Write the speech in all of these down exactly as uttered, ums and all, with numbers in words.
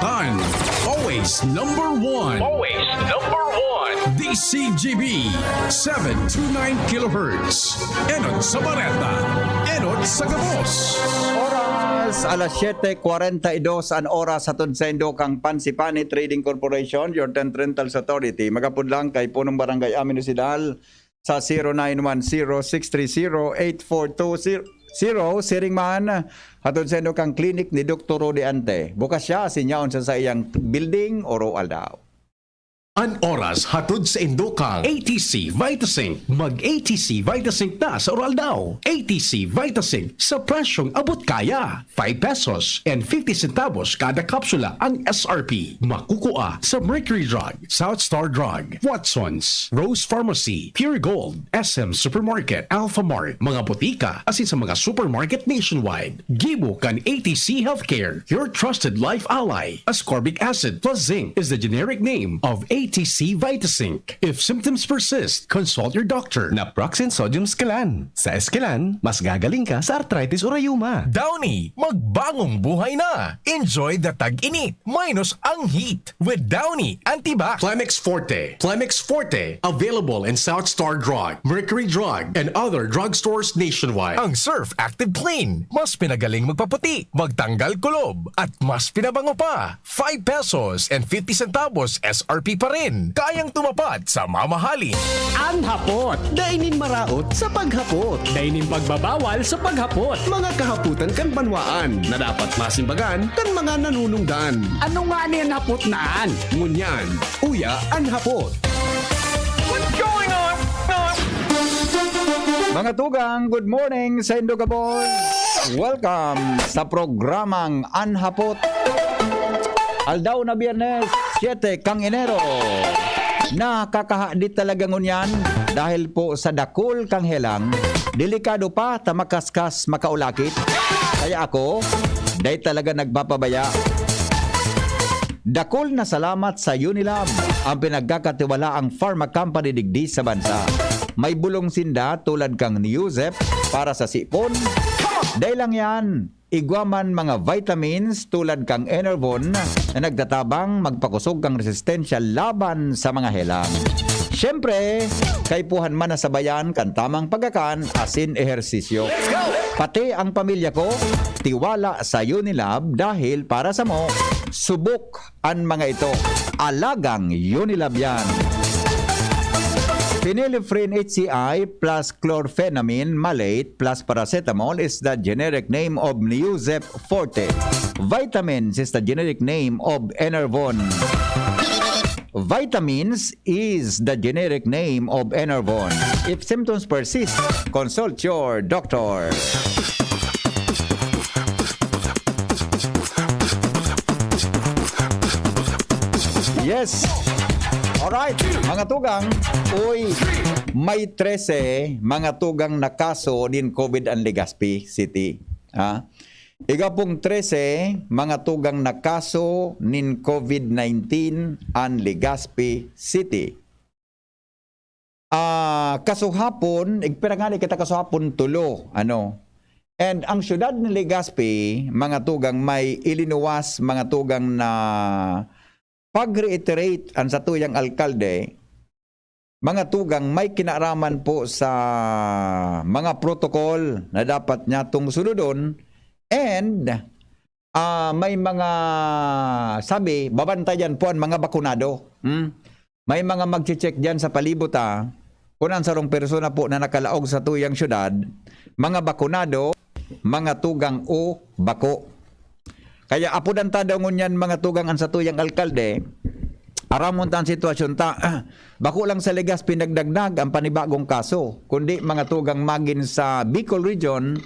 Tan, always number one. Always number one. D C G B, seven two nine kilohertz. Enot sa Bareta, enot sa gabos. Oras, alas siyete kwarenta y dos an oras, hatod saindo kan Pansipani Trading Corporation, your tent rentals authority. Magapod lang kay Punong Barangay Amin Osidal sa zero nine one zero six three zero eight four two zero. Siring man, hatod saindo kan klinik ni Doktor Rudy Ante. Bukas siya, asin yaon sa saiyang building, oro-aldaw. An oras hatod saindo kan A T C Vitazinc. Mag A T C Vitazinc na sa oro-aldaw. A T C Vitazinc sa presyong abot kaya. Five pesos and fifty centavos kada kapsula ang S R P. Makukua sa Mercury Drug, South Star Drug, Watson's, Rose Pharmacy, Pure Gold, S M Supermarket, Alpha Mart, mga botika, asin sa mga supermarket nationwide. Gibo kan A T C Healthcare, your trusted life ally. Ascorbic acid plus zinc is the generic name of A T C Vitazinc. If symptoms persist, consult your doctor. Naproxen Sodium Esquilan. Sa Esquilan, mas gagaling ka sa arthritis o rayuma. Downy, magbagong buhay na. Enjoy the tag-init minus ang heat with Downy Antibac. Plemex Forte. Plemex Forte, available in South Star Drug, Mercury Drug, and other drugstores nationwide. Ang Surf Active Clean, mas pinagaling magpaputi, magtanggal kulob, at mas pinabango pa. Five pesos and fifty centavos S R P pa rin. Kayang tumupad sa mamahalin. An hapot, dai nin maraot sa paghapot. Dai nin pagbabawal sa paghapot. Mga kahapotan kan banwaan na dapat masimbagan kan mga nanunungdan. Ano ngani an hapot na an? Ngunyan, uya an hapot. What's going on? Mga tugang, good morning saindo gabos. Welcome sa programang An Hapot. Aldaw na Biyernes, siyete kan Enero. Nakakahadit talaga ngunyan dahil po sa dakul kan helang, delikado pa ta makaskas makaulakit. Kaya ako, dai talaga nagpapabaya. Dakul na salamat sa Unilab, ang pinagkakatiwalaang pharma company digdi sa bansa. May bulong sinda tulad kang Neozep para sa sipon. Dai lang yan, igwa man mga vitamins tulad kang Enervon na nagtatabang magpakusog kang resistensya laban sa mga helang. Siyempre, kaipuhan man na sabayan kan tamang pagkakan asin ehersisyo. Pati ang pamilya ko, tiwala sa Unilab dahil para samo, subok an mga ito. Alagang Unilab yan. Phenylephrine H C I plus chlorphenamine maleate plus paracetamol is the generic name of Neozep Forte. Vitamins is the generic name of Enervon. Vitamins is the generic name of Enervon. If symptoms persist, consult your doctor. Yes. Alright, mga tugang. Uy, may trese mga tugang na kaso nin COVID an Legazpi City. Ha? Igwa pong trese mga tugang na kaso nin COVID nineteen an Legazpi City. Ah, kasuhapon, igpira ngani kita kasuhapon, tulo, ano. And ang siyudad ni Legazpi, mga tugang, may ilinuwas, mga tugang, na pag-reiterate an satuyang alkalde, mga tugang, may kinaaraman po sa mga protocol na dapat niyatong sunodon, and, ah, may mga sabi, babantayan po ang mga bakunado. Hmm? May mga magche-check diyan sa palibot, ah, kung ang sarong persona po na nakalaog sa tuyang syudad, mga bakunado, mga tugang o bako. Kaya apodan ta daw ngunyan, mga tugang, ang satuyang alkalde, aramon ta ang sitwasyon ta. Bako lang sa Legazpi nagdagnag ang panibagong kaso, kundi, mga tugang, magin sa Bicol Region,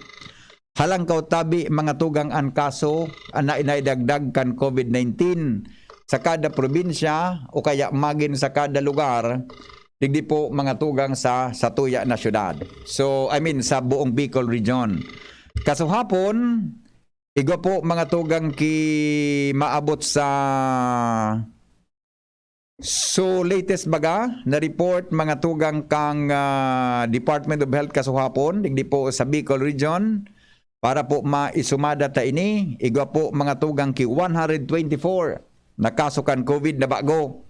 halangkaw tabi, mga tugang, an kaso an na-, naidagdag kan COVID nineteen sa kada probinsya o kaya magin sa kada lugar, digdi po, mga tugang, sa, sa tuya na syudad. So, I mean, sa buong Bicol Region. Kasuhapon, igwa po, mga tugang, ki maabot sa So, latest baga na report, mga tugang, kang, ah, Department of Health kasuhapon, digdi po sa Bicol Region, Para po maisumada ta ini, igwa po mga tugang ki one hundred twenty-four na kaso kan COVID na bago.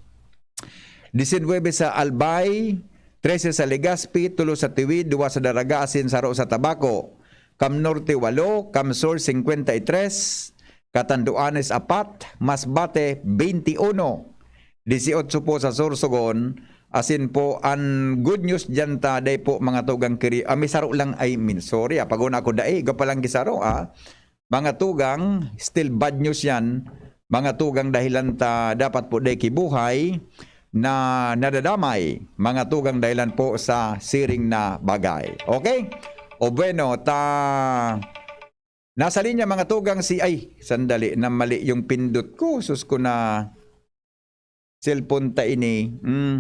Disinwebe sa Albay, trese sa Legazpi, tulo sa Tiwid, duwa sa Daraga asin saro sa Tabaco. Cam Norte, walo, Cam Sur, singkwenta y tres, Catanduanes, apat, Masbate, beinti uno, disiotso po sa Sorsogon, asin po an good news diyan ta, dai po mga tugang kiri, ah, may saro lang, I mean, sorry, ah, pag-una ako dai, iga pa lang gisaro, ah. Mga tugang, still bad news yan. Mga tugang dahilan ta dapat po dai kibuhay na nadadamay. Mga tugang dahilan po sa siring na bagay. Okay? O bueno, ta nasa linya mga tugang si, ay, sandali, na mali yung pindot ko. Sus ko na cellphone ta ini. Hmm.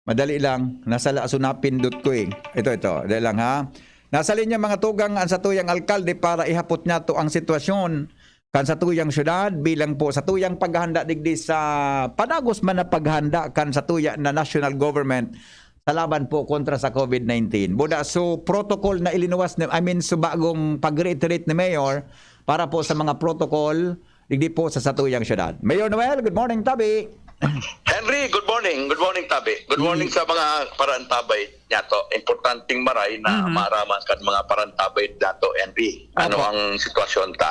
Madali lang. Nasa la-, so napindot ko eh. Ito, ito. Dali lang ha. Nasa linya mga tugang ang satuyang alkalde para ihapot niyato ang sitwasyon kan satuyang syudad bilang po satuyang paghahanda digdi sa padagos man na paghahanda kan satuya na national government sa laban po kontra sa COVID nineteen. Buda, so protocol na ilinuwas ni, I mean, so bagong pag-reiterate ni Mayor para po sa mga protocol digdi po sa satuyang syudad. Mayor Noel, good morning, tabi. Henry, good morning. Good morning, Tabi. Good morning sa mga parantabay niyato. Importanteng maray na maaraman kan mga parantabay nato, Henry. Ano Opo. ang sitwasyon ta?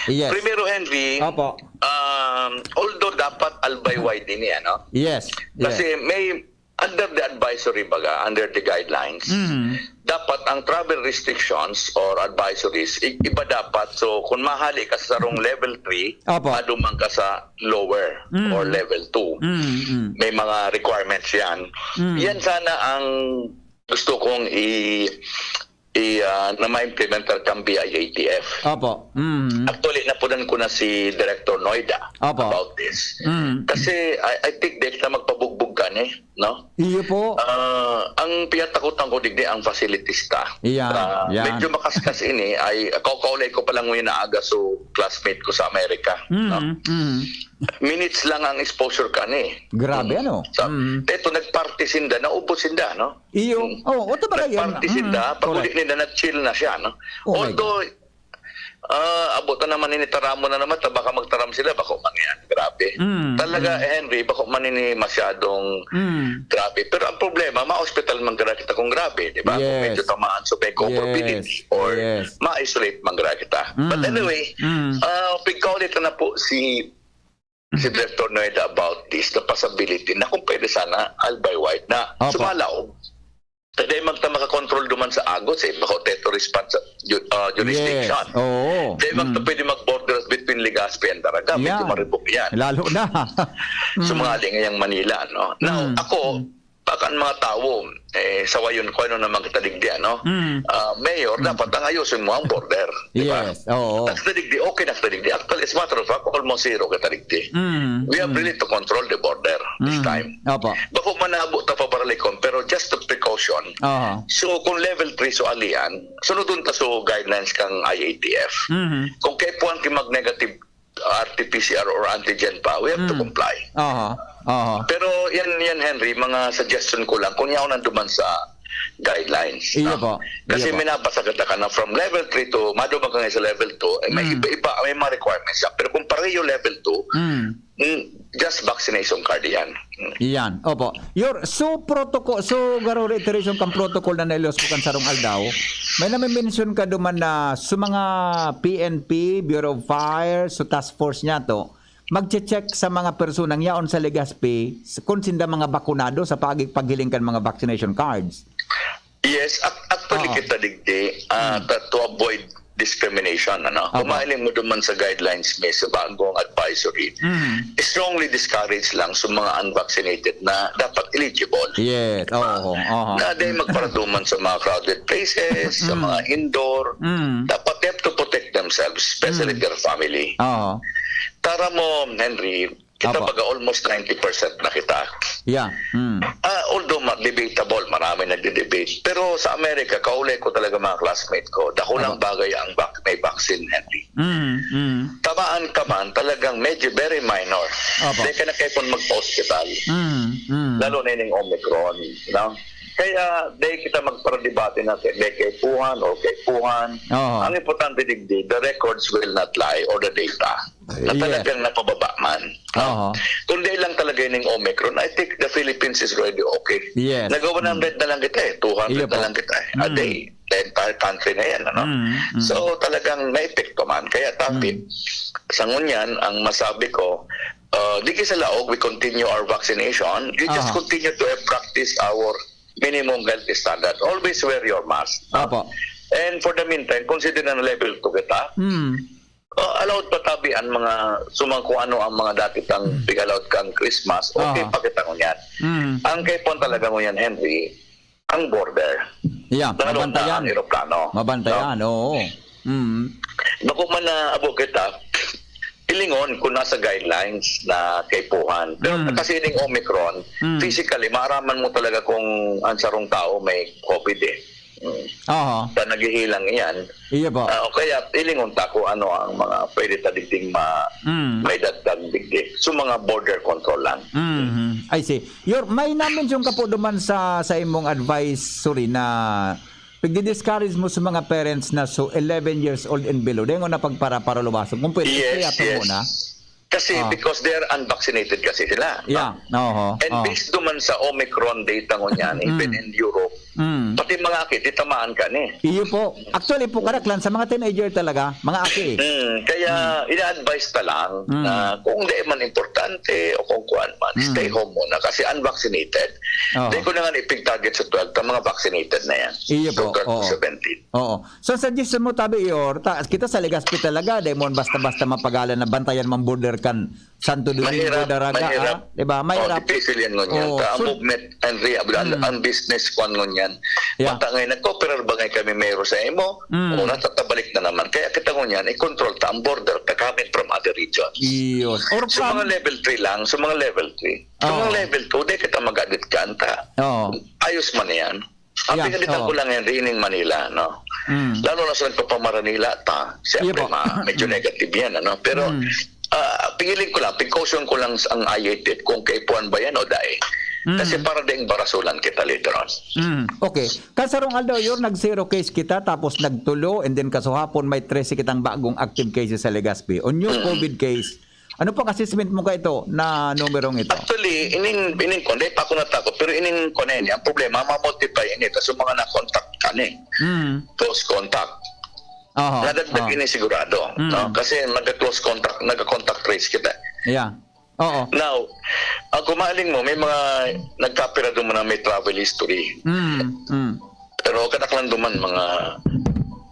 Yes. Primero, Henry, Opo. um, although dapat albay wide ini, ano? Yes. Yes. Kasi may under the advisory baga, under the guidelines, Mhm. dapat ang travel restrictions or advisories, i- iba dapat. So, kung mahali ka sa sarong level three, Opo. maduman ka sa lower Mm. or level two. Mm, mm. May mga requirements yan. Mm. Yan sana ang gusto kong i- i, ah, na ma-implementar kang B I A T F. Opo. Mm. Actually, napunan ko na si Director Noida Opo. about this. Mm. Kasi I, I think di kita magpabugbog kan eh, no? Iyo po. Ah, ang piyatakutan ko digdi ang facilities ta. Yan, Ah, yan. Medyo makaskas ini ay kakaulay ko pa lang ngayon na aga so classmate ko sa Amerika. Mm, No? mm. Minutes lang ang exposure ka ni. Grabe, Mm. ano? Sa, Mm. Eto, nagparty sinda, naubos sinda, no? Iyo. Mm. Oh, ito ba kayo? Nagparty sinda, pag uli nila na-chill na siya, no? Oh my Although, ah, abot na naman ini, taramo na naman, ta baka magtaram sila, bako man yan. Grabe. Mm, Talaga, mm. Henry, bako man ini masyadong Mm. grabe. Pero ang problema, ma-hospital man gara kita kung grabe, di ba? Kung Yes. Medyo tamaan sa may comorbidity Yes. or Yes. ma-isolate man gara kita. But Mm. Anyway, Mm. ah, pigkaulit na po si si Director Noeda about this, the possibility na kung pwede sana, albay wide na Opo. sumalaw. Kaya magta makakontrol duman sa agot, sa iba ko, teto response sa ju- uh, jurisdiction. Yes. Oo. Kaya magta Mm. pwede mag-borders between Legazpi and Daraga, medyo Yan. maribok yan. Lalo na. So, mga linga yung Manila, no? Now, Mm. ako, baka ang mga tao, eh, sawayon ko, ano naman kita digdi, ano? Mm. Ah, Mayor, dapat ang ayusin mo ang border. Di ba? Yes. Oo. Kita digdi, okay na kita digdi. Actually, as a matter of fact, almost zero kita digdi. Mm. We have Mm. really to control the border this Mm. time. Opo. Bako man naabot ta pa Barlicon, pero just a precaution. Oho. So, kung level three so alian, sunodon ta so guidelines kang I A T F. Mhm. Kung kaipuhan ki mag-negative R T P C R or antigen pa, we have to Mm. comply. Oho. Oho. Pero yan, yan Henry, mga suggestion ko lang kung yaon nanduman sa guidelines. Iyo No? po. Kasi Iyo po. minabasa kita ka na from level three to maduman ka nga sa level two, eh, may Mm. iba-iba, may mga requirements siya. Pero kung pareho level two, Mm. mm, just vaccination card yan. Mm. Iyan. Opo. Your, so protocol, so garo reiteration kan protocol na nailos ko kan sarong aldaw. May nami-mention ka duman na sa mga P N P, Bureau of Fire, sa task force niya to, magche-check sa mga personang yaon sa Legazpi s- kung sinda mga bakunado sa pag paghiling kan mga vaccination cards. Yes, ac- actually Oo. kita digdi, ah, Mm. ta- to avoid discrimination, ano? Opo. Kung mahiling mo duman sa guidelines may sa bagong advisory, Mm. strongly discouraged lang sa mga unvaccinated na dapat eligible. Yes. Oo. Oo. Na dahil magparaduman sa mga crowded places, sa Mm. mga indoor, Mm. dapat they have to protect themselves, especially Mm. their family. Oo. Tara mo, Henry, kita Apo. baga almost ninety percent na kita. Yeah. Mm. Ah, although ma- debatable, marami nagde-debate. Pero sa Amerika, kaulay ko talaga mga classmate ko, dakulang Apo. bagay ang vac- may vaccine, Henry. Mm. Mm. Tamaan ka man, talagang medyo very minor. Apo. Dahil ka na kayo kung magpa-hospital. Mm. Mm. Lalo na yung Omicron, no? Kaya, di kita magparadebate na kay, may kaipuhan o kaipuhan. Oo. Ang importante digdi, the records will not lie or the data na Yes. talagang napababa man. Oo. Kung di lang talaga yung Omicron, I think the Philippines is already okay. Yes. Nag-one hundred Mm. na lang kita eh, two hundred Iyo na po. lang kita eh, a Mm. day. The entire country na yan, ano? Mm, mm. So, talagang naepekto man. Kaya, Tapit, Mm. sa ngunyan, ang masabi ko, uh, digdi sa laog, we continue our vaccination. We just Aha. continue to practice our minimum health standard. Always wear your mask, no? Opo. And for the meantime, consider na level two kita. Mm. Uh, allowed pa tabi ang mga sumang kung ano ang mga dati tang Mm. pig-allowed kang Christmas, okay Aha. pa kita ngunyan. Mm. Ang kaipuhan talaga ngunyan, Henry, ang border. Yeah, Lalo na mabantayan. ang eroplano. Mabantayan, No? oo. Mm. Bako man na abo kita, ilingon kung nasa guidelines na kaipuhan. Pero Mm. kasi ining Omicron, Mm. physically, maaraman mo talaga kung ang sarong tao may COVID eh. Mm. Aha. Sa naghihilang iyan. Iyo po. Ah, o kaya, ilingon ta kung ano ang mga pwede ta digding ma-, Mm. may dagdag digdi. So, mga border control lang. Mhm. I see. Your, may na-mention ka po duman sa, sa imong advisory na pagdi-discourage mo sa mga parents na so eleven years old and below. Dahil nga na pagpara-, paraluwasan. Kung pwede, Yes, kaya pa yes. muna. Kasi Ah. because they are unvaccinated kasi sila, no? Yeah. Oho. And Oh. based duman sa Omicron data ngunyan, even Mm. in Europe, Mm. pati mga aki, titamaan ka ni. Iyo po. Actually po, kadaklan sa mga teenager talaga, mga aki. Mm, kaya Mm. ina-advise ta lang Mm. na kung di man importante o kung kuan man, Mm. stay home muna kasi unvaccinated. Oho. Di ko na nga ipig-target sa twelve, ang mga vaccinated na yan. Iyo So, po. twelve to Oo. seventeen. Oo. So, suggestion mo, Tabi Ior, ta-, kita sa Legazpi talaga, dai mo basta-basta mapagalan na bantayan man border kan Santo Domingo, Mahirap, Daraga, mahirap. ah? Di ba? Oh, Mahirap. difícil yan ngunyan. Oh, Ta, ang so movement, ang re-, ang, Mm. ang business kwan ngunyan. Yeah. Bata ngayon, nagkooperar ba ngayon kami mayroon sa imo? Mm. O natatabalik na naman. Kaya kita ngunyan, i-control ta ang border ta coming from other regions. Iyo. Or So, from mga level three lang, so mga level three. So, mga Oo. level two, di kita mag-adit ka, anta. Oo. Ayos man yan. Ang Yeah, pinalitan oo. ko lang yan, ining Manila, no? Mm. Lalo na sa nagpapamaranila ta, siyempre, Iyo po. ma-, medyo Mm. negative yan, ano? Pero, Mm. ah, pingiling ko lang, precaution ko lang sa, ang I A T F kung kaipuhan ba yan o dai. Mm. Kasi para ding barasulan kita later on. Mm. Okay. Kasarong aldaw, Yor, nag-zero case kita, tapos nagtulo, and then kasuhapon may trese kitang bagong active cases sa Legazpi. O new Mm. COVID case, Ano pang assessment mo kaito na numerong ito? Actually, ining, ining kon, dai pa ako natakot, pero ining kon na ini, ang problema, ma-multiply ini, tas yung mga na-contact ka ni, Mm. close contact. Aha, Nadagdag aha. ini sigurado, Mm. no? Kasi nagka-close contact, nagka-contact trace kita. Yeah. Oo. Now, ang kumaling mo, may mga nagkapira doon na may travel history. Mm, mm. Pero kadaklan duman mga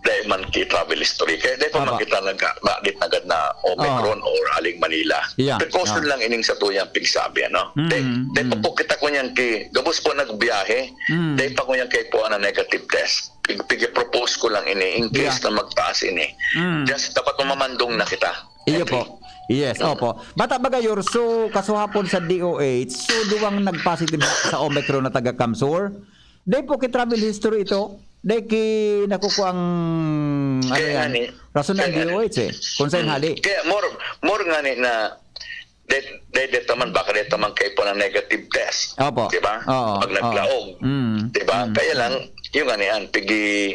dai man ki travel history. Kaya dai pa Aba. man kita nagka-, maadit agad na Omicron Aha. or aling Manila. Yeah, Precaution yeah. lang ining sa tuyang pigsabi, ano? Mm, Dai, dai pa mm. po kita kunyan ki, gabos po nagbiyahe, Mm. dai pa kunyan kay po na negative test. Pig-, pigi-propose ko lang ini in case Yeah. na magtaas ini. Mm. Just dapat mamandong na kita. Iyo Henry. po. Yes, Mm. opo. Bata Bagay, Yor, so, kasuhapon sa D O H, so, duwang nag-positive sa Omicron na taga Kamsur. Dai po ki travel history ito. Dai ki nakukuang, ano Kaya yan, nga ni, rason ng kaya nga ni. D O H eh. Kung saan Mm. hali. Kaya more, more nga ni na, dai, dai, dai taman, baka dai taman kay po ng negative test. Opo. Di ba? Oo, Pag oo. naglaog. Mm. Di ba? Mm. Kaya lang, yung nga ni yan, pigi,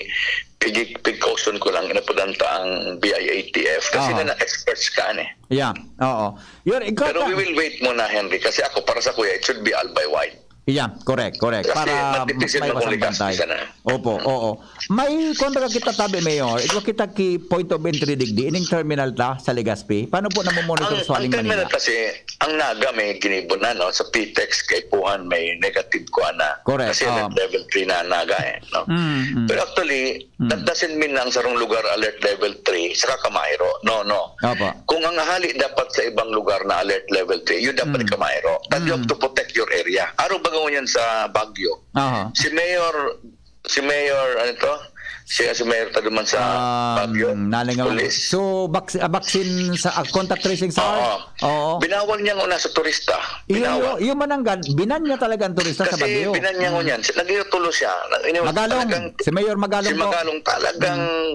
pigi, precaution ko lang, inapudan ta ang B I A T F. Kasi Oo. na na-experts ka, ano eh. Yeah, oo. Yun, ikaw Pero ta- we will wait muna, Henry, kasi ako, para sa kuya, it should be all by wide. Yeah, correct, correct. Kasi Para mas matipisin maiwas ang maghuligas bantay. isa na. Opo, oo. May kontra kita tabi, Mayor. Ikaw kita ki point of entry digdi. Ining terminal ta sa Legazpi. Paano po namomonitor Ang, sa ang Aling terminal Manila? kasi, ang Naga may ginibo na, no? Sa Pitex, kay Puhan, may negative ko na. Correct, Kasi oo. level three na ang Naga, eh, no? Mm, mm. Pero actually, Mm. that doesn't mean na ang sarong lugar alert level three, saka ka mairo. No, no. Opo. Kung ang hali dapat sa ibang lugar na alert level three, yun dapat Mm. ka mairo. That you have Mm. to protect your area. Araw ba ngunyan sa Baguio? Aha. Si Mayor, si Mayor, ano to? Si, si Mayor ta duman sa Um, Baguio. nalingaw. Police. So, vac-, ah, vaccine sa, ah, contact tracing sa Oo. Oo. Binawal niya una sa turista. Iyo, Binawal. iyo, iyo mananggad, binan niya talaga ang turista sa Kasi Baguio. binan niya Mm. ngunyan. Si, nagtutulo siya. Nag-, ini-, Magalong. talagang Si Mayor Magalong si po. Magalong talagang Mm.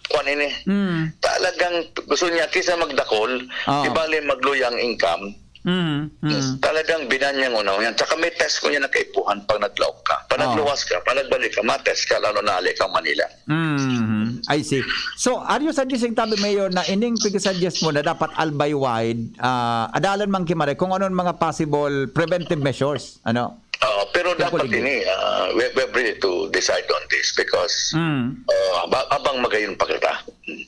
kuwan ini. Mm. Talagang gusto niya, kaysa magdakol, Oo. di bali magluya ang income. Mm, mm. Talagang binan niyang una yan. Tsaka may test ko niya na kaipuhan pag naglaog ka. Pag Oo. nagluwas ka, pag nagbalik ka, matest ka, lalo na ali kang Manila. Mm, I see. So, are you suggesting, tabi, Mayor, na ining pigsuggest mo na dapat albay wide, ah, adalan man ki Maray kung anong mga possible preventive measures? Ano? Oo, pero Tungkol dapat digdi. ini, ah, we, we're ready to decide on this because, Mm. ah, ba-, abang magayon pa kita.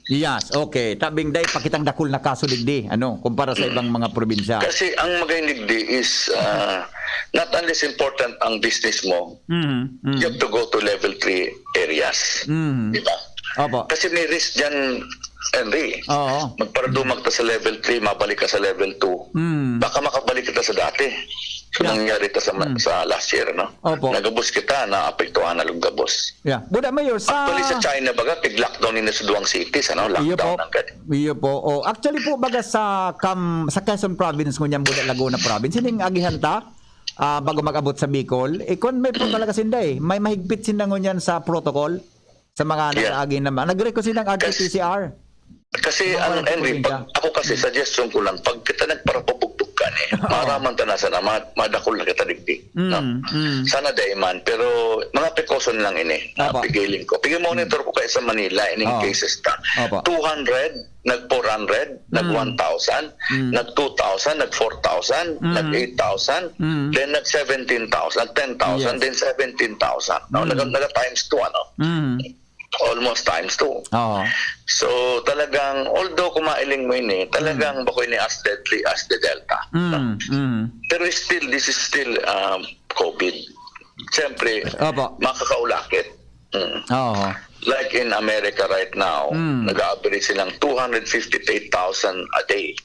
Yes, okay. Tabing dai pa kitang dakul na kaso digdi, ano, kumpara sa Mm. ibang mga probinsya. Kasi ang magayon digdi is, ah, not unless important ang business mo, Mm, mm. you have to go to level three areas. Mm. Di ba? Opo. Kasi may risk dyan, Henry. Oo. Magparadumag ka sa level three, mabalik ka sa level two. Mm. Baka makabalik kita sa dati. So, Yeah. nangyari ito sa ma-, Mm. sa last year, no? Opo. Nagabos kita, naapektuhan na lugabos. Yeah. Buda, Mayor, sa Actually, sa China, baga, pig-lockdown nila sa duwang cities, ano? Iyo Lockdown po. ang gani. Iyo po. Oh, actually po, baga sa Cam-, sa Quezon Province, ngunyan, buda, Laguna Province, ining agihan ta, ah, bago mag-abot sa Bicol, eh, kung may po talaga sinda, eh. May mahigpit sinda ngunyan sa protocol sa mga Yeah. nag-aagi naman. Nag-request silang Kas-, R T P C R. Kasi Mga ang, Henry, probinsya. pag, ako kasi, Mm. suggestion ko lang, pag kita nagparapabugbog ka ni, Oo. maaraman ta na sana, ma-, madakul na kita digdi, Mm, no? mm. Sana dai man, pero mga precaution lang ini, na Opo. pigiling ko. Pigi-monitor ko kayo sa Manila, ining Oo. cases ta. Opo. Two hundred, nag four hundred, nag Mm. one thousand, Mm. nag two thousand, nag four thousand, Mm. nag eight thousand, Mm. then nag seventeen thousand, nag ten thousand, Yes. then seventeen thousand, no? Mm. Naga-, naga times two, ano? Mm. Almost times two. Oo. So, talagang, although kumailing mo ini, talagang Mm. bako ini as deadly as the Delta. Mm, mm. Pero still, this is still, um, COVID. Siyempre, Opo. makakaulakit. Mm. Oo. Like in America right now, Mm. nag-a-average silang two hundred fifty-eight thousand a day.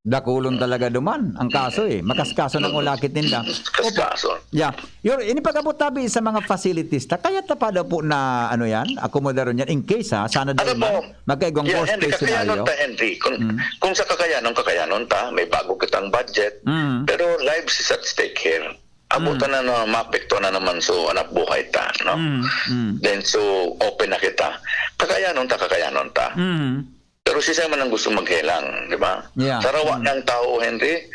Dakulon talaga duman ang kaso, eh. Makaskaso ng ulakit ninda. Kaskaso. Opo. Yeah. Your, ini pag-abot tabi sa mga facilities ta, kaya ta pa daw po na, ano yan, akomodaron yan, in case, ha, sana Ano daw man, po? magkaigwang Yeah, worst Henry, case kakayanon scenario. ta, Henry. Kung, Mm. kung sa kakayanon, kakayanon ta, may bago kitang budget. Mm. Pero lives is at stake here. Abutan Mm. na na, maapekto na naman so anak buhay ta, no? Mm, mm. Then, so, open na kita. Kakayanon ta, kakayanon ta. Mm. Pero siya man ang gusto maghelang, di ba? Yeah. Sa rawa Mm. ng tao, Henry,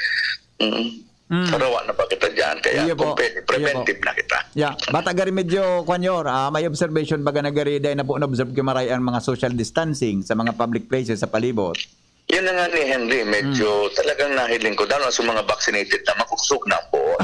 mm, Mm. sa rawa na pa kita dyan. Kaya Iyo po. kung pwede, Iyo po. preventive na kita. Yeah. Bata gari medyo, kwan, Yor, ah, may observation baga na gari, dahil na po na-observe ko maray ang mga social distancing sa mga public places sa palibot. Yan na nga ni Henry, medyo Mm. talagang nahiling ko, lalo na sa mga vaccinated na makusog na ang buo.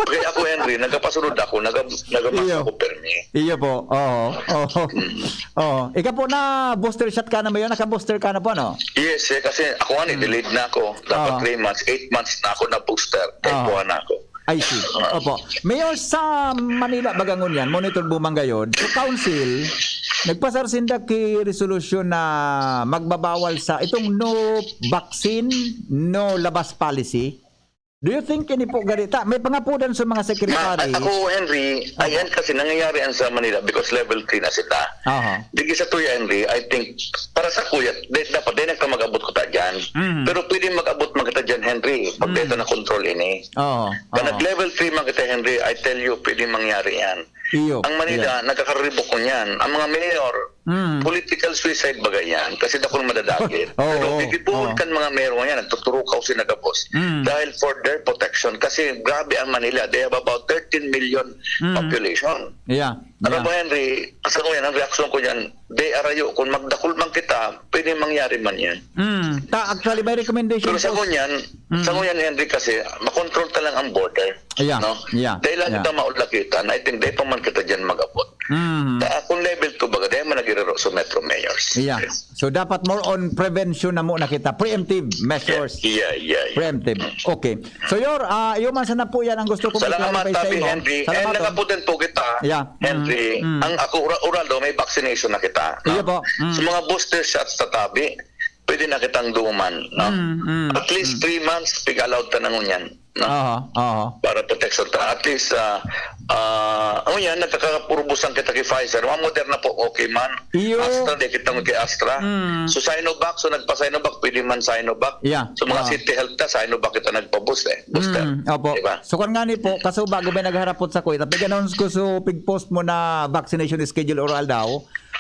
Kaya ako, Henry, nagapasunod ako, naga-, nagamask Iyo. ako permi. Iyo po, oo. Oo. Mm. Oo. Ikaw po na booster shot ka na ba yun? Naka-booster ka na po, no? Yes, eh, kasi ako nga, Mm. ni-delayed na ako. Dapat Oo. three months, eight months na ako na booster. Kaya Oo. kuha na ako. I see. Opo. Mayor, sa Manila, baga ngunyan, monitor po man gayod. So, council, nagpasar sinda ki resolusyon na magbabawal sa itong no vaccine, no labas policy. Do you think ini po gari ta? May pangapudan sa mga Ma, secretary. ako, Henry, Opo. ayan kasi nangyayari yan sa Manila because level three na sila. Aha. Digi sa tuya, Henry, I think, para sa kuya, de-, dapat din nagkamag-abot ko ta dyan. Mhm. Pero pwede mag-abot man kita dyan, Henry, pag Mhm. dito na control ini. Oo, Pag oo. nag-level three man kita, Henry, I tell you, pwede mangyari yan. Iyo, Ang Manila, iyo. nagkakaribok ko niyan. Ang mga mayor, Mm. political suicide bagay yan kasi dakul madadagit. Oo, Pero oo, gigibuhon oo. kan mga mayor ngayon, nagtuturukaw sila gabos. Mm. Dahil for their protection. Kasi grabe ang Manila. They have about thirteen million Mm. population. Yeah, Alam yeah. mo, Henry, sa ngayon, ang reaksyon ko niyan, de arayo, kung magdakul man kita, pwede mangyari man yan. Mm. Ta, actually, may recommendation Pero sa po. ngunyan, Mm. sa ngunyan, Henry, kasi, makontrol ta lang ang border. Yeah, No? yeah, Dahil lang yeah. kita maulakitan, I think, dahil pa man kita dyan mag-abot. Mm. Ta, kung level two baga, dahil man nagiraro sa Metro Mayors. Yeah. So, dapat more on prevention na muna kita. Preemptive measures. Yeah, yeah, yeah, yeah. Preemptive. Okay. So, Yor, ah, iyo man sana po yan ang gusto kong Salamat, i-clarify sa Tabi imo. Henry. Salamat, And oh. nagaputin po kita, Yeah. Henry. Mm, mm. Ang ako, ura-, ural daw, may vaccination na kita, no? Iyo po. Mm. Sa mga booster shots, Tatabi, pwede na kitang duman, no? Mm, mm, At least mm. three months, pig-allowed ta na ngunyan, no? Aha, aha. Para protection ta. At least, ah, ah, ano yan, nagkakapurubusan kita kay Pfizer. Mga Moderna po, okay man. Iyo. Astra, di kita kay Astra. Mm. So, Sinovac, so nagpa-Sinovac, pwede man Sinovac. Yeah. So, mga Yeah. City Health ta, Sinovac kita nagpa-boost eh. Booster. Mm, opo. Diba? So, kung nga ni po, kaso bago may nagharapot sa kuya, pig-announce ko, so, pig-post mo na vaccination schedule oral daw.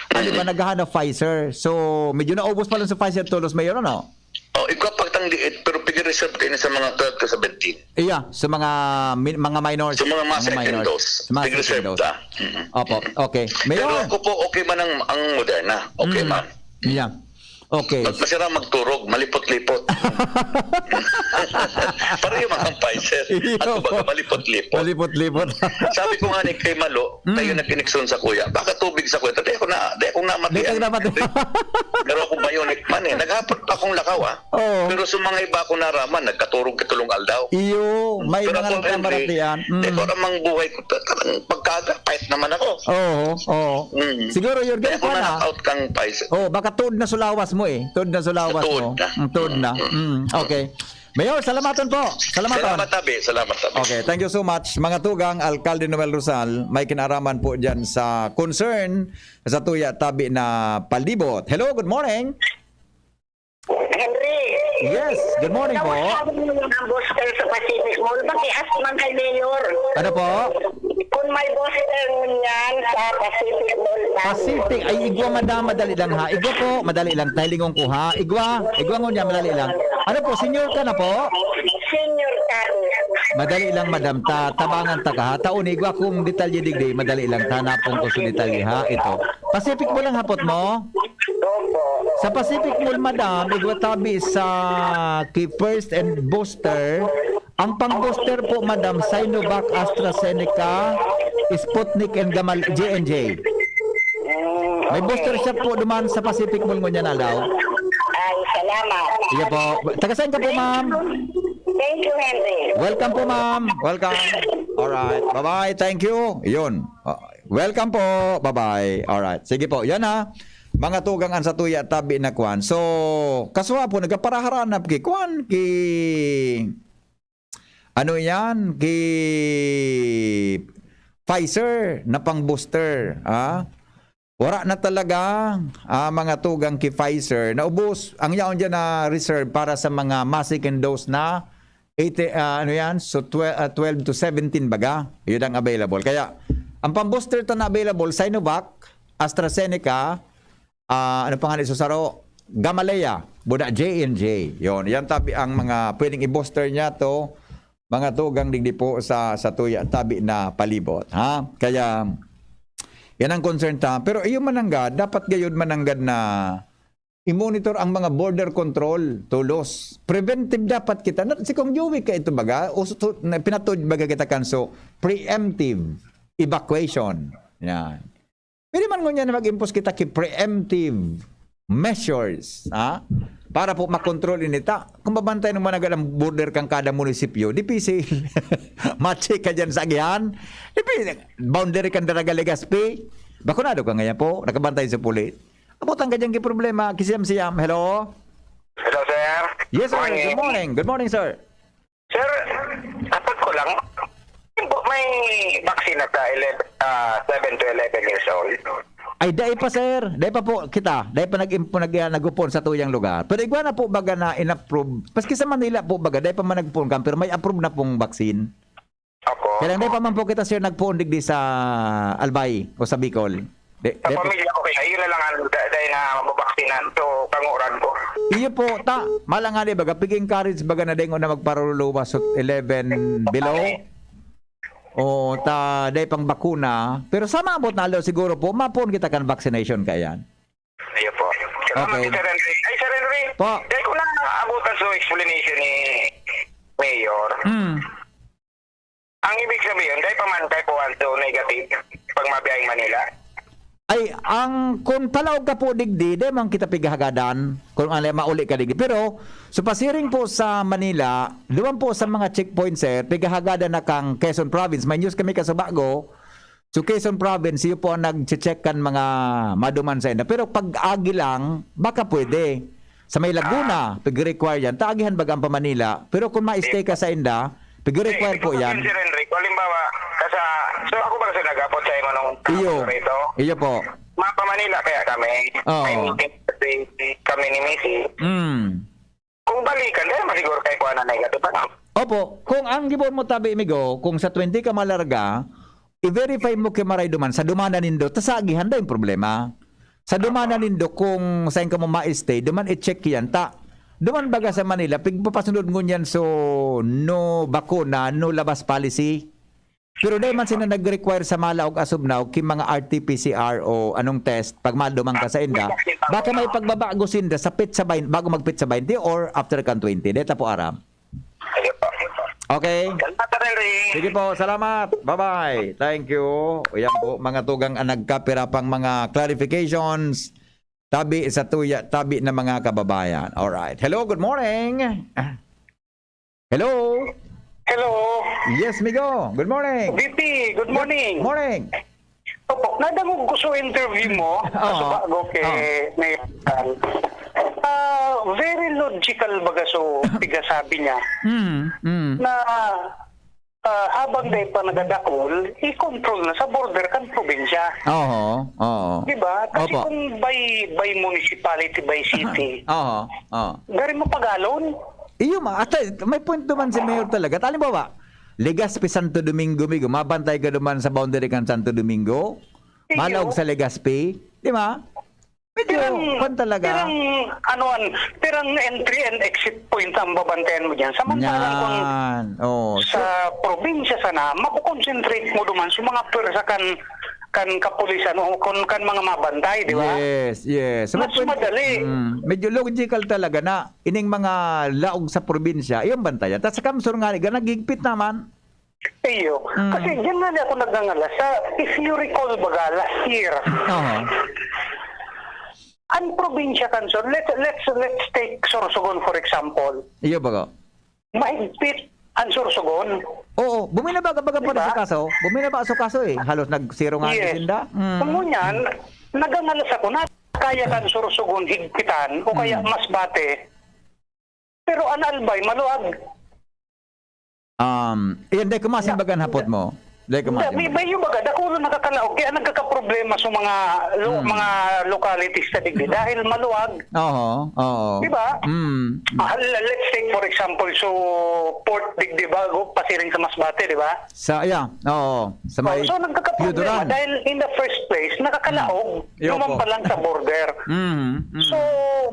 Ano ba, Mm. naghahanap Pfizer? So, medyo naubos pa lang sa Pfizer tolos, Mayor, ano? Oh, Igwa pa kitang liit, pero pig-reserve tayo sa mga twelve to seventeen. Iya, sa mga min- mga minors. Sa mga masa minors. Dos, Sa mga pig-reserve secondos. ta. Mm. Opo, okay. Pero Mayor, ako po, okay man ang, ang Moderna. Okay Mm. man. Yeah. Okay. Mas masarap magturog, malipot-lipot. Pareho man ang Pfizer. Iyo. At kumbaga, malipot-lipot. Malipot-lipot. Sabi ko nga ni kay Malo, Mm. tayo nag-ineksyon sa kuya. Baka tubig sa kuya. Dahil ako na, dahil ako namatay. Dahil ako namatay. Pero ako bionic man eh. Naghapon pa akong lakaw ah. Oo. Pero sa mga iba ako naraman, nagkaturog katulong aldaw. Iyo, may Pero mga ako, Henry, nagkamaratian. Hindi Mm. ko namang buhay ko. Talagang pagkaga, pahit naman ako. Oo, oo. Mm. Siguro, Jurgen, Kaya kung pa na. na-out kang Pfizer. Oh, baka tuod na sulawas mo eh. Tuod na sulawas Tuod mo. na. Mm, tuod na. Mm, okay. Mayor, salamaton po. Salamaton. Salamat, Tabi. Salamat, Tabi. Okay, thank you so much. Mga tugang, Alkalde Noel Rosal, may kinaraman po dyan sa concern sa tuya tabi na palibot. Hello, good morning. Henry. Yes, good morning po. Kamusta mo yung booster sa Pacific Mall? Pakias man kay Mayor. Ano po? Kung may booster niyan sa Pacific Mall na. Pacific, ay igwa madam, madali lang ha. Igwa po, madali lang. Tahilingon ko ha. Igwa, igwa ngunyan, madali lang. Ano po, senior ka na po? Senior ka. Madali lang madam, ta tabangan ta ka ha. Taon igwa kung detalye digdi, madali lang. Tanapon ko sa detalye ha. Ito. Pacific Mall ang hapot mo? Opo. Sa Pacific Mall, madam, igwa tabi sa ki first and booster. Ang pang-booster po, madam, Sinovac, AstraZeneca, Sputnik, and Gamal J and J. Mm, May okay. Booster shot po duman sa Pacific Mall ngunyan na daw. Ay, salamat. Iya po. Taga saan ka po, ma'am? Thank you, Henry. Welcome po, ma'am. Welcome. Alright. Bye-bye. Thank you. Yun. Ah, welcome po. Bye-bye. Alright. Sige po. Yan ha. Mga tugang an satuya tabi na kwan. So, kaswa po, nagkaparaharanap ki kwan, ki, ano yan, ki Pfizer na pang-booster. Ha? Wala na talaga, ah, mga tugang ki Pfizer. Naubos. Ang yaon dyan na reserve para sa mga ma-second dose na eighty, ah, ano yan? So, twelve, ah, twelve to seventeen baga. Yun ang available. Kaya, ang pang-booster ta na available, Sinovac, AstraZeneca, ah, ano pa nga ni susaro? Gamaleya, buda J and J. Yun, yan tabi ang mga pwedeng i-booster niya to, mga tugang digdi po sa, sa tuya, tabi na palibot. Ha? Kaya, yan ang concern ta. Pero iyo mananggad, dapat gayud mananggad na i-monitor ang mga border control, tulos. Preventive dapat kita. Na, si Kong Joey ka ito baga, uso-, na, pinatod baga kita kanso, preemptive evacuation. Yan. Pwede man ngunyan na mag-impose kita ki preemptive measures, ha? Para po makontrol ini ta. Kung babantay naman agad ang border kan kada munisipyo, difícil. Mache ka dyan sa agihan. Difícil. Boundary kan Daraga, Legazpi. Bakunado ka ngayon po. Nakabantay sa pulit. Abot ang gadyang problema. Kisiyam-siyam. Hello? Hello, sir. Yes, sir. Morning. Good morning. Good morning, sir. Sir, dapat ko lang, po, may vaccine na sa eleven, ah, seven to eleven years old. Ay, dai pa, sir. Dai pa po kita. Dai pa nag-, nag, nag-upon sa tuyang lugar. Pero igwa na po baga na in-approve. Paski sa Manila po baga, dai pa man nag-upon kan, pero may approve na pong vaccine. Opo. Kaya lang dai pa man po kita, sir, nag-upon digdi sa Albay o sa Bicol. Di, Sa di po. Pamilya ko kaya, yun na lang ang da- dahil na mababaksinan. So, kanguran ko. Iyo po, ta, mala nga di baga, pig-encourage baga na dengon na magparuluwas sa eleven below. O ta, dai pang bakuna. Pero sa maabot na aldaw siguro po, mapon kita kan vaccination kayan. Ayun po. Salamat, Okay. Sir Henry. Ay, Sir Henry. Po. Dahil ko na naabutan sa explanation ni Mayor, Hmm. ang ibig sabihin, dahil pa man tayo po so negative pag mabiyaheng Manila. Ay, ang, kung palaog ka po digdi, di man kita pighahagadan kung ano, mauli ka digdi. Pero, so pasiring po sa Manila, duman po sa mga checkpoint, sir, pighahagadan na kang Quezon Province. May news kami kasubago. So, Quezon Province, iyo po ang nag-check kan mga maduman sa inda. Pero pag agi lang, baka pwede. Sa may Laguna, pag-require yan. Taagihan baga ang pa Manila. Pero kung ma-stay ka sa inda, pag-require po yan. Sir Henry, kung halimbawa, kasa, so ako ba kasi nag-apot sa imo nung Iyo. Rito? Iyo po. Mapa Manila kaya kami. Oo. May meeting kasi kami ni Missy. Mm. Kung balikan, dahil masiguro kayo kuha na negative, ano? Opo, kung ang gibohon mo tabi, amigo, kung sa twenty ka malarga, i-verify mo kay maray duman, sa dumanan nindo, ta sa agihan da yung problema. Sa dumanan nindo, kung saan ka mo ma-stay, duman i-check yan, ta Duman baga sa Manila, pigpapasunod ngunyan so no bakuna, no labas policy. Pero dai man sila nag-require sa Mala ug Asubnao ki mga R T P C R o anong test pag maduman ka sa inda. Baka may pagbabago sinda sa petsa bain-, bago mag petsa bainte or after kan twenty. Dai ta po aram. Okay? Salamat, Rene. Sige po, salamat. Bye-bye. Thank you. Yan po, mga tugang ang nagkapira pang mga clarifications. Tabi sa tuya, tabi na mga kababayan. Alright. Hello, good morning. Hello. Hello. Yes, Migo. Good morning. V P, good morning. Morning. Opo, nadangog ko sa interview mo, Oo. sa bago kay Oo. Mayor Tal. Ah, very logical baga so pigasabi niya Mm, mm. na ah, habang dai pa nagadakol, i-control na sa border kan probinsya. Oo, oo. Di ba? Kasi Opo. kung by by municipality, by city, Oo, oo. Gari mo pagalon? Iyo ma, at may point naman si Mayor talaga. Halimbawa, Legazpi, Santo Domingo, Migo, mabantay ka naman sa boundary kan Santo Domingo, Iyo. Mala ug sa Legazpi, di ba? Medyo, Pirang, kwan talaga. pirang, ano, an, pirang entry and exit point ang babantayan mo dyan. Samantalang kung Yan. Oh, so, sa probinsya sana, makukonsentrate mo duman sa mga pwersa kan kan kapulisan o kan, kan mga mabantay, di ba? yes, yes. So, Mas may point- madali. Mm, medyo logical talaga na ining mga laog sa probinsya, iyong bantayan. Tapos sa Kamsur nga, ganagigpit naman. Iyo. Mm. Kasi diyan nga ako nagngangalas. Sa, if you recall baga, last year, Oo. ang probinsya kan Sur, let's, let's, let's take Sorsogon for example. Iyo baga. Mahigpit ang Sorsogon. Oo, bumina ba baga pa rin Diba? sa kaso? Bumina ba sa kaso eh? Halos nag-zero nga Yes. sinda. Mm. Kung ngunyan, nagangalas ako na kaya kan Sorsogon higpitan o kaya Mm. Masbate. Pero an Albay, maluag. Um, iyan, dai ko masimbagan hapot mo. Dai ko Da, may, masimbagan. may yung baga, dakulo nakakalaog. Kaya nagkakaproblema sa mga lo, Hmm. mga localities sa digdi dahil maluag. Oo, oo. Di ba? Mm. Ah, let's take for example, so Port Digdi bago pasiring sa Masbate, di ba? Sa, yeah, oo. Sa may Oh, so nagkakaproblema Piyuduran. Dahil in the first place, nakakalaog, Iyo lumang po. pa lang sa border. Mm, mm. So,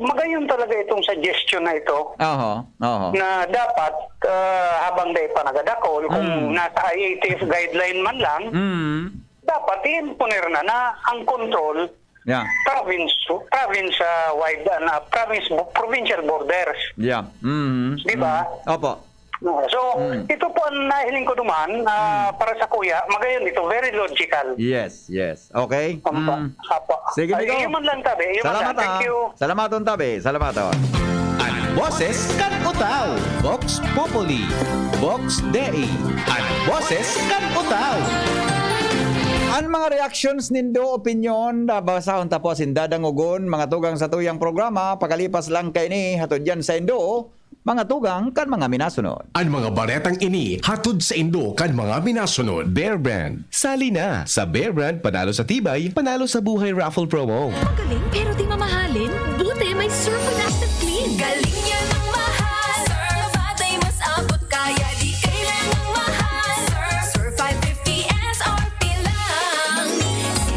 magayon talaga itong suggestion na ito Oho, oho. na dapat ah, habang dai pa nagadakol, kung Mm. nasa I A T F guideline man lang, Mm. dapat i-imponer na na ang control Yeah. province province ah, wide na province provincial borders. Yeah. Mm. Di ba? Mm. Opo. No, so, Mm. ito po ang nahiling ko duman ah, para sa kuya, magayon ito, very logical. Yes, yes. Okay? Opo. Mm. Opo. Sige, Ah, Migo. Yun man lang, tabi. Yun man Salamat, lang. Thank ah. You. Salamat, tabi. Salamat, oh. An boses kan Utao, Vox Populi, Vox Dei, an boses kan Utao. An mga reactions nindo, opinyon, basahon tapos indadangogon, mga tugang sa tuyang programa, pakalipas lang kaini, hatod yan sa indo, mga tugang kan mga minasunod. An mga baretang ini hatod sa indo kan mga minasunod. Bear Brand. Sali na sa Bear Brand Panalo sa Tibay, Panalo sa Buhay Raffle Promo. Magaling pero di mamahalin? Buti may Surf with Active Clean. Galing niya ng mahal. Surf, batay mas abot kaya di kailangang mahal. Surf, Surf five fifty S R P lang.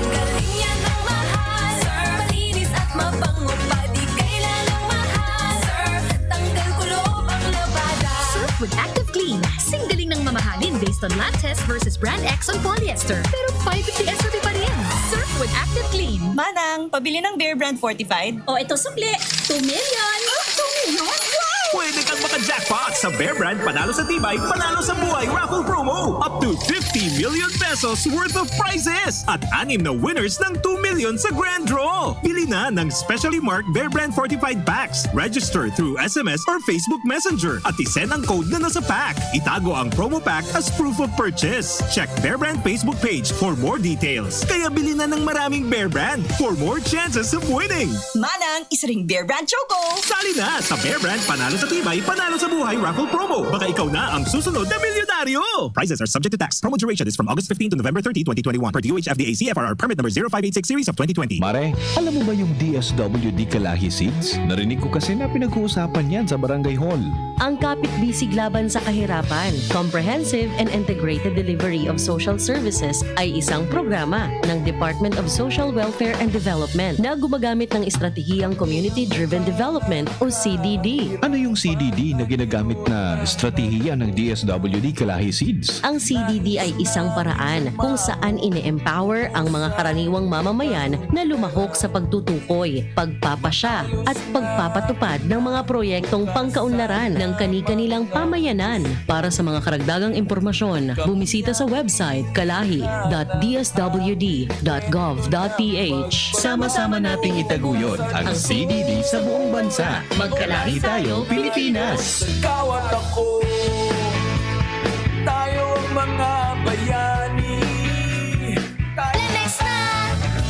Galing niya ng mahal. Surf, malinis at mabango pa di kailangang mahal. Surf, tanggal kulob ang labada. Surf with Active Clean. Singgaling ng mamahalin based on lab test versus brand X on polyester. Pero five fifty S R P pa rin. Surf with Active Clean. Manang, pabili ng Bear Brand Fortified. O ito sukli, two million. Two million? Wow! Pwede kang maka-jackpot sa Bear Brand Panalo sa Tibay, Panalo sa Buhay Raffle Promo. Up to fifty million pesos worth of prizes at anim na winners ng two million sa grand draw. Bili na ng specially marked Bear Brand Fortified Packs. Register through S M S or Facebook Messenger at isend ang code na nasa pack. Itago ang promo pack as proof of purchase. Check Bear Brand Facebook page for more details. Kaya bili na ng maraming Bear Brand for more chances of winning. Manang, isa ring Bear Brand Choco. Sali na sa Bear Brand Panalo sa Tibay, Panalo sa Buhay Raffle Promo. Baka ikaw na ang susunod na milyonaryo! Prizes are subject to tax. Promo duration is from August fifteen to November thirty, twenty twenty-one. Per D O H F D A C F R R Permit Number zero five eight six Series of twenty twenty. Mare, alam mo ba yung D S W D Kalahi Seeds? Narinig ko kasi na pinag-uusapan yan sa barangay hall. Ang Kapit Bisig Laban sa Kahirapan, Comprehensive and Integrated Delivery of Social Services ay isang programa ng Department of Social Welfare and Development na gumagamit ng estratehiyang Community-Driven Development o C D D. Ano yung C D D na ginagamit na estratehiya ng D S W D Kalahi Seeds? Ang C D D ay isang paraan kung saan ine-empower ang mga karaniwang mamamayan na lumahok sa pagtutukoy, pagpapasya, at pagpapatupad ng mga proyektong pangkaunlaran ng kani-kanilang pamayanan. Para sa mga karagdagang impormasyon, bumisita sa website kalahi dot d s w d dot gov dot p h. Sama-sama nating itaguyod ang C D D sa buong bansa. Magkalahi tayo, Pilipinas! Ikaw at ako, tayo ang mga bayani. Lemex na!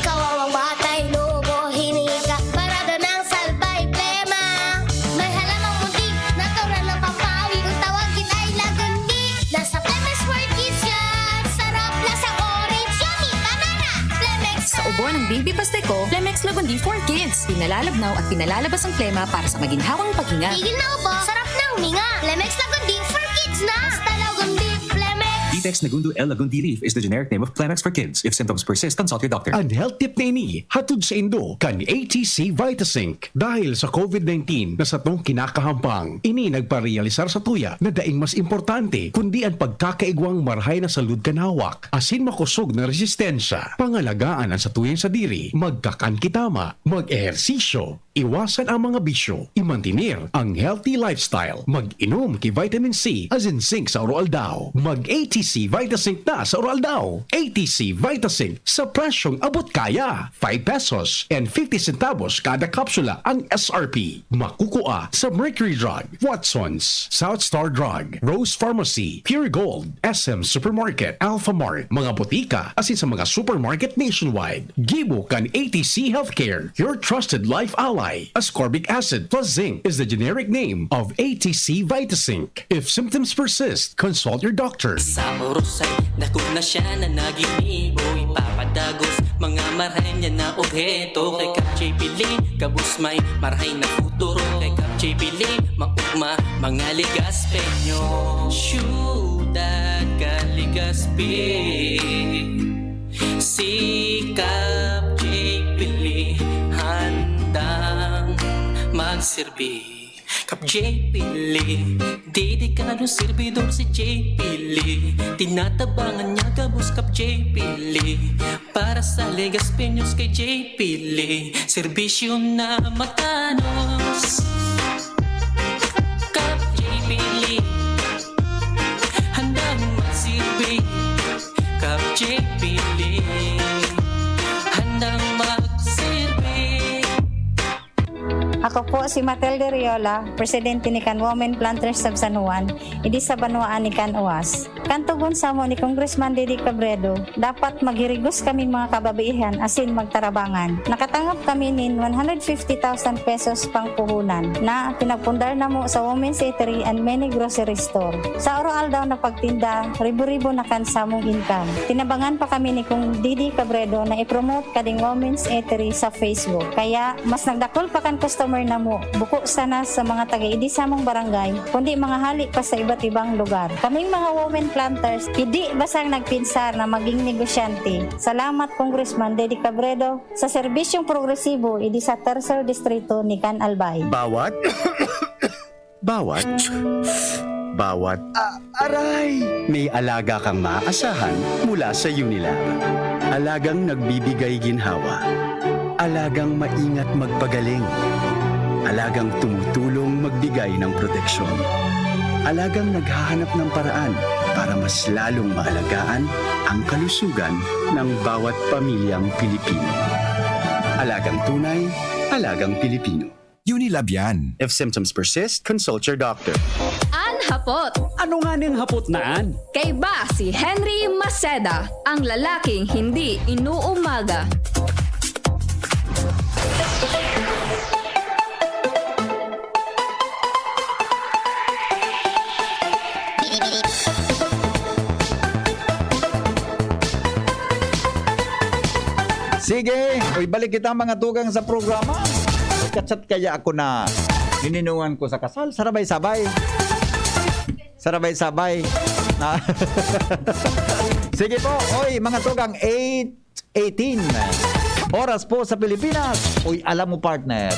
Kawawang batay, lobo, hinika, parado ng salbay, plema. May halamang munti, natural ng pampawi. Kung tawagin ay lagundi, nasa Lemex for Kids yan. Sarap, lasang orange, yummy, banana. Lemex Sa na! Ubo ng Baby Pasteco, Lemex Lagundi for Kids. Pinalalabnaw at pinalalabas ang plema para sa maginhawang paghinga. Tigil na ubo, sarap na huminga. Lemex Lagundi for Kids na! Basta Lagundi, Lemex! Ditex Nagundo L Lagundi Leaf is the generic name of Kleenex for kids. If symptoms persist, consult your doctor. An health tip na ini, hatod saindo kan A T C Vitazinc. Dahil sa COVID nineteen na satong kinakahampang, ini nagparealisar sa tuya na daing mas importante kundi an pagkakaigwang marahay na salud kan hawak asin makosog na resistensya. Pangalagaan an satuyang sadiri, magkakan ki tama, mag-ehersisyo, iwasan ang mga bisyo, imantener ang healthy lifestyle, mag-inom ki vitamin C asin zinc sa aroaldaw, mag-A T C Vitazinc na sa aroaldaw. A T C Vitazinc sa presyong abot kaya, five pesos and fifty centavos kada kapsula ang S R P. Makukua sa Mercury Drug, Watson's, South Star Drug, Rose Pharmacy, Pure Gold, S M Supermarket, Alphamart, mga botika, asin sa mga supermarket nationwide. Gibo kan A T C Healthcare, your trusted life ally. Ascorbic acid plus zinc is the generic name of A T C Vitazinc. If symptoms persist, consult your doctor. Sa oros ay dakul na siya na naginibo, ipapadagos mga marahay niya na obheto. Kay Kap J P Lee, gabos may marahay na futuro. Kay Kap J P Lee, maugma mga Legazpeño. Syudad kan Legazpi, si Kap J P Lee handang magserbi. Kap J P Lee, dedikadong serbidor si J P Lee. Tinatabangan niya gabos Kap J P Lee. Para sa Legazpeños kay J P Lee, serbisyo na matanos. Kap J P Lee, handang magserbi. Kap J P Lee, handang magserbi. Ako po si Matilde Riola, presidente ni kan Women Planters of San Juan, idi sa banwaan ni kan Uas. Kan tugon samo ni Congressman Didi Cabredo, dapat maghirigos kaming mga kababaihan asin magtarabangan. Nakatangop kami nin one hundred fifty thousand pesos pangpuhunan na pinagpundar namo sa Women's Eatery and many grocery store. Sa aroaldaw na pagtinda, ribo-ribo na kan samong income. Tinabangan pa kami ni Kong Didi Cabredo na i-promote kading Women's Eatery sa Facebook. Kaya, mas nagdakul pa kan customer namo, buko sana sa mga taga-idi samong barangay, kundi mga hali pa sa iba't ibang lugar. Kaming mga women planters, idi basang nagpinsar na maging negosyante. Salamat, Congressman Didi Cabredo, sa serbisyong progresibo idi sa Tercer Distrito ni Can Albay. Bawat Bawat, bawat, a-, aray! May alaga kang maaasahan mula sa Unilab. Alagang nagbibigay ginhawa. Alagang maingat magpagaling. Alagang tumutulong magbigay ng proteksyon. Alagang naghahanap ng paraan para mas lalong maalagaan ang kalusugan ng bawat pamilyang Pilipino. Alagang tunay, alagang Pilipino. Unilab yan. If symptoms persist, consult your doctor. An hapot. Ano nga ning hapot na an? Kaiba si Henry Maceda, ang lalaking hindi inuumaga. Sige, o, ibalik kita, mga tugang, sa programa. Kachat kaya ako na nininungan ko sa kasal, sarabay-sabay. Sabay-sabay. Ah. Sige po, oy, mga tugang, eight eighteen. Oras po sa Pilipinas. Uy, alam mo, partner,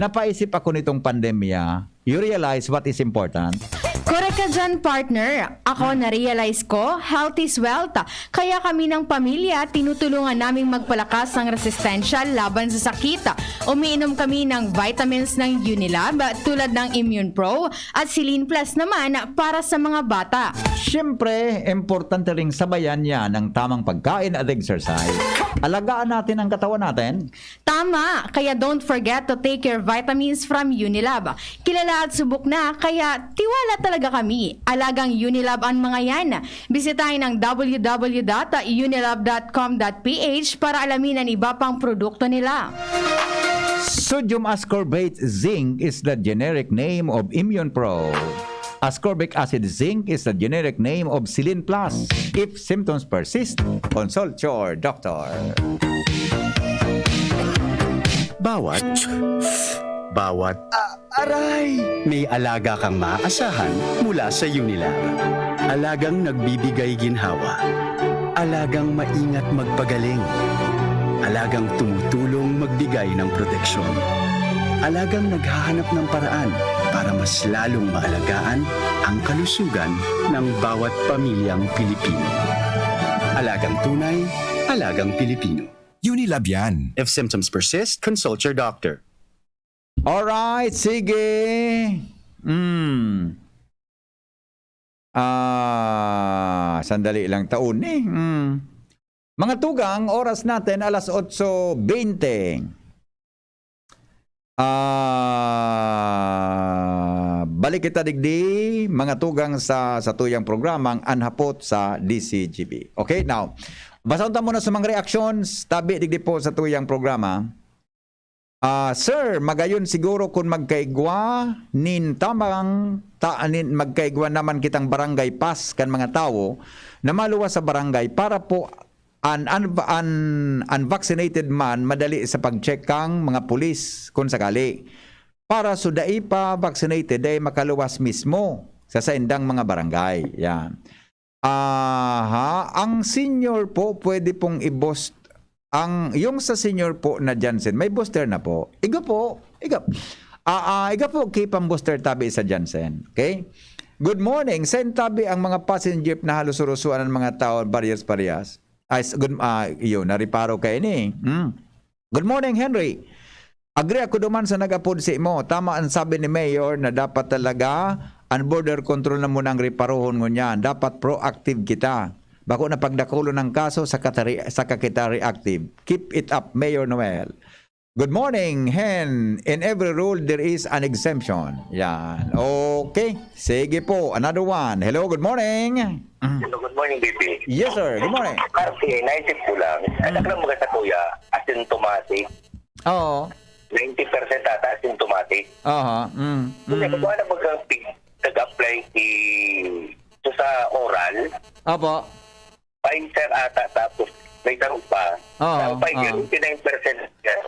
napaisip ako nitong pandemya. You realize what is important? Correct ka dyan, partner. Ako, na-realize ko, health is wealth. Kaya kami ng pamilya, tinutulungan naming magpalakas ang resistensya laban sa sakit. Umiinom kami ng vitamins ng Unilab tulad ng Immune Pro at Silin Plus naman para sa mga bata. Siyempre, importante ring sabayan niya ng tamang pagkain at exercise. Alagaan natin ang katawan natin. Tama! Kaya don't forget to take your vitamins from Unilab. Kilala at subok na, kaya tiwala talaga kami. Alagang Unilab ang mga yan. Bisitahin ang www.unilab.com.ph para alamin ang iba pang produkto nila. Sodium ascorbate zinc is the generic name of Immune Pro. Ascorbic acid zinc is the generic name of Silin Plus. If symptoms persist, consult your doctor. Bawat, bawat, aray! May alaga kang maaasahan mula sa Unilab. Alagang nagbibigay ginhawa. Alagang maingat magpagaling. Alagang tumutulong magbigay ng proteksyon. Alagang naghahanap ng paraan para mas lalong maalagaan ang kalusugan ng bawat pamilyang Pilipino. Alagang tunay, alagang Pilipino. Unilab yan. If symptoms persist, consult your doctor. Alright, sige. Mm. Ah, sandali lang taon eh. Mm. Mga tugang, oras natin alas otso bente. Ah, balik kita digdi, mga tugang, sa satuyang programa, ang Anhapot sa D C G B. Okay, now, basahon ta muna sa mga reactions, tabi digdi po sa tuyang programa. Ah, sir, magayon siguro kun magkaigwa nin tamang ta, nin, magkaigwa naman kitang barangay pass kan mga tawo na maluwas sa barangay para po an, an, an unvaccinated man madali sa pag-check kang mga pulis kun sakali. Para so dai pa vaccinated, dai makaluwas mismo sa saindang mga barangay. Yan. Aha, ang senior po pwede pong i-boost. Ang, yung sa senior po na Janssen, may booster na po. Iga po, iga. Ah, ah, iga po, keep ang booster tabi sa Janssen. Okay? Good morning. Send tabi ang mga passenger na halos urusuan ng mga tao, parehas-parehas. Ay, s- good, ah, yun, nariparo kayo ni. Hmm. Good morning, Henry. Agree ako duman sa nag-apod si mo. Tama ang sabi ni Mayor na dapat talaga ang border control na muna ang reparohon ngunyan. Dapat proactive kita. Bako na pagdakulon ng kaso sa katari, sa kakita reactive. Keep it up, Mayor Noel. Good morning, Hen. In every rule, there is an exemption. Yan. Okay. Sige po. Another one. Hello, good morning. Hello, good morning, B B. Yes, sir. Good morning. R T A, naisip ko lang, anak lang mga sa kuya, asymptomatic, Oo. ninety percent ata asymptomatic. Aha. Mm. Kasi Mm. kung ano bagang pig-, nag-apply si, so sa oral, Opo. Pfizer ata, tapos may tarong pa. Oo, Ang Pfizer, oo. ninety-nine percent yan.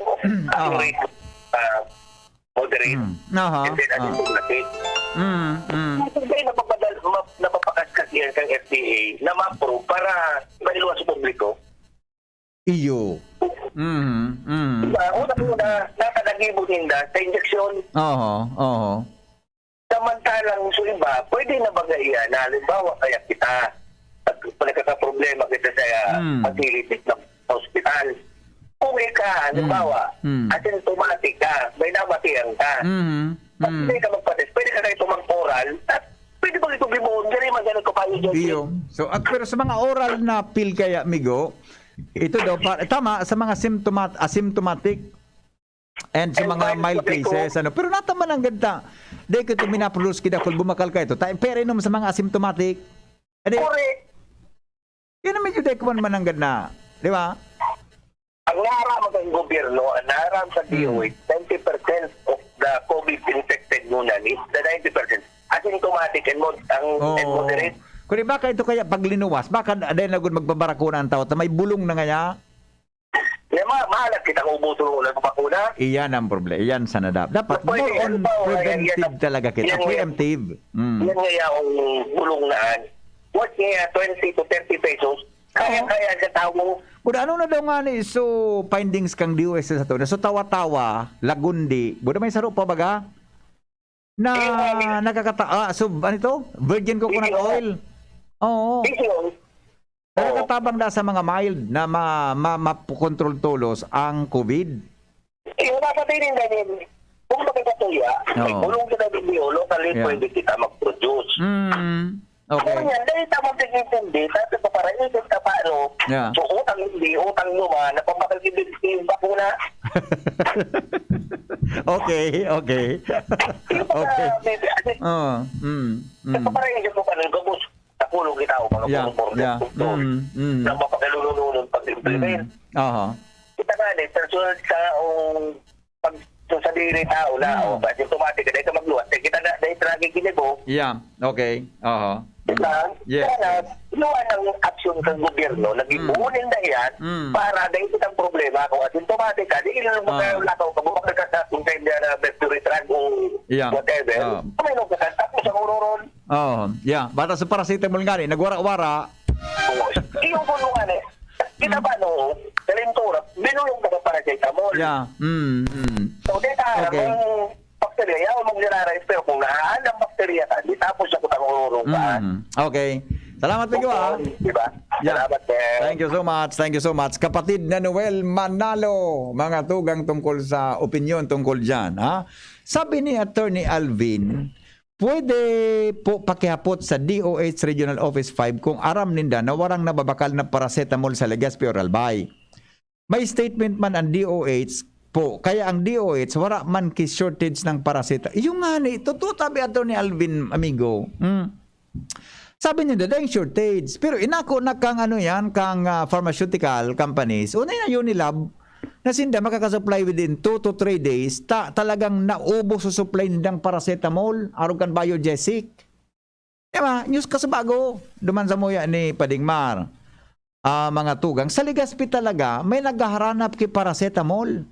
Ang Oo. rate sa moderate, Mm. Aha. and then Ah. asymptomatic. Mm. Mm. Hindi, napapadal, ma, napapakaskas yan kang F D A na ma-approve para mailuwas sa publiko. Iyo. Mm. Mm. Diba? Una-una, nakadagibo ninda sa injeksyon. Oho. Oho. Samantalang sa iba, pwede na ba iyan na halimbawa kaya kita, nag, nagkakaproblema kita sa Mm. facilities ng hospital. Kung ika, halimbawa, Mm. asymptomatic ka, may namatian ka. Mm. Pag Mm. hindi ka magpa-test, pwede ka kayo tumang oral. At pwede ba ito bibuhon? Diri man ganun ko pa yun, Jeffrey. Iyo. So, at, pero sa mga oral na pill kaya, amigo, ito daw, pa, tama, sa mga symptomat, asymptomatic and sa And mga mild mild sabi ko. cases, ano. Pero nataman ang ganda. Dahil ko ito minaproduce kidakol, bumakal ka ito. Ta, pero inom sa mga asymptomatic. Adi, Correct. Yan ang medyo dekuan man ang ganda. Di ba? Ang naaram ang gobyerno, ang naaram sa D O H, ninety percent of the COVID infected ngunyan is the ninety percent asymptomatic and, mod, ang, and Oo. Moderate. Kung di baka ito kaya paglinuwas, baka dahil na gud magpabarakuna ang tao, ta may bulong na nga niya. Nga ma, Alat kitang ubuson ko ng bakuna. Iyan ang problema. Iyan sana dapat. Dapat Pwede, more on halimbawa, yan, yan, preventive yan, talaga kita. yan, yan. Preemptive. Mm. Yan nga yung bulong na, worth niya twenty to thirty pesos. Oo. Kaya-kaya sa tao. Buda, ano na daw nga ni, so, findings kang D O H sa to? So, Tawa-Tawa, Lagundi. Buda, may saro pa baga? Na Yung, um, nakakata-, ah, so, ano ito? Virgin coconut Virgin oil. Oo. Virgin oil. Oo. Nakakatabang na sa mga mild na ma-, ma-, mapokontrol tolos ang COVID. Eh, mapapatay rin dahil kung makikatuya, may Oo. bulong sa W H O, locally Yeah. pwede kita mag-produce. Mm. Okay. Ano yan? Dahil tama sa intindi, sabi ko, para isip ka paano? Yeah. So, utang hindi, utang mo man, na pambakal yung bakuna. Okay, okay. Yung mga Okay. may, ano, Oo, mm, mm. nagpaparaiso ko pa ng gabos. Sa pulong kita o mga Yeah, pulong-pulong yeah. doktor Mm, mm. na mapakalulunod pag-implement. Mm. Aha. Kita nga, eh, personal sa, o, pag, sa sadiri tao na, Mm. o, asymptomatic, dahil ka magluwas, eh, kita na, dahil tragik ini po. Yeah, okay. Aha. Diba? Mm. Yes, Sana, yes. inuwan ng aksyon sa gobyerno, naging Mm. buo ninda yan, Mm. para dahil itang problema, kung asymptomatic ka, di ilang Ah. makalakaw ka, bumabalik ka sa kung kaya na mercury drug o Yeah. whatever, Ah. uminom ka, tapos ang uroron. Oo, yeah. Bata sa paracetamol nga ni, nagwara-wara. Oo. Iyo po nung ano, kita Mm. ba no, kalintura, binulong ka sa paracetamol. Yeah. Mm, mm. So, di ta, Okay. kung bakterya, yaw, magnirarais, pero kung nahaan ang bakterya ka, di tapos ako tang ururong ka. Mm. Okay. Salamat, Tigo, ah. Di ba? Yeah. Salamat, sir. Thank you so much. Thank you so much. Kapatid na Noel Manalo, mga tugang tungkol sa opinyon tungkol dyan, ha? Sabi ni Attorney Alvin, pwede po pakihapot sa D O H Regional Office five kung aram ninda na warang nababakal na paracetamol sa Legazpi or Albay. May statement man ang D O H po, kaya ang D O H wala man ki shortage ng paracetamol. Yung nga ni, totoo tabi ato ni Alvin, amigo. Mm. Sabi niya, "Dadang shortage." Pero inako na kang ano yan, kang, ah, pharmaceutical companies. Una na Unilab, na sinda makakasupply within two to three days, ta-, talagang naubos sa supply nindang paracetamol, arog kan Biogesic. Diba? News ka sa bago, duman sa muya ni Pading Mar. Ah, mga tugang, sa Legazpi talaga, may naghaharanap ki paracetamol.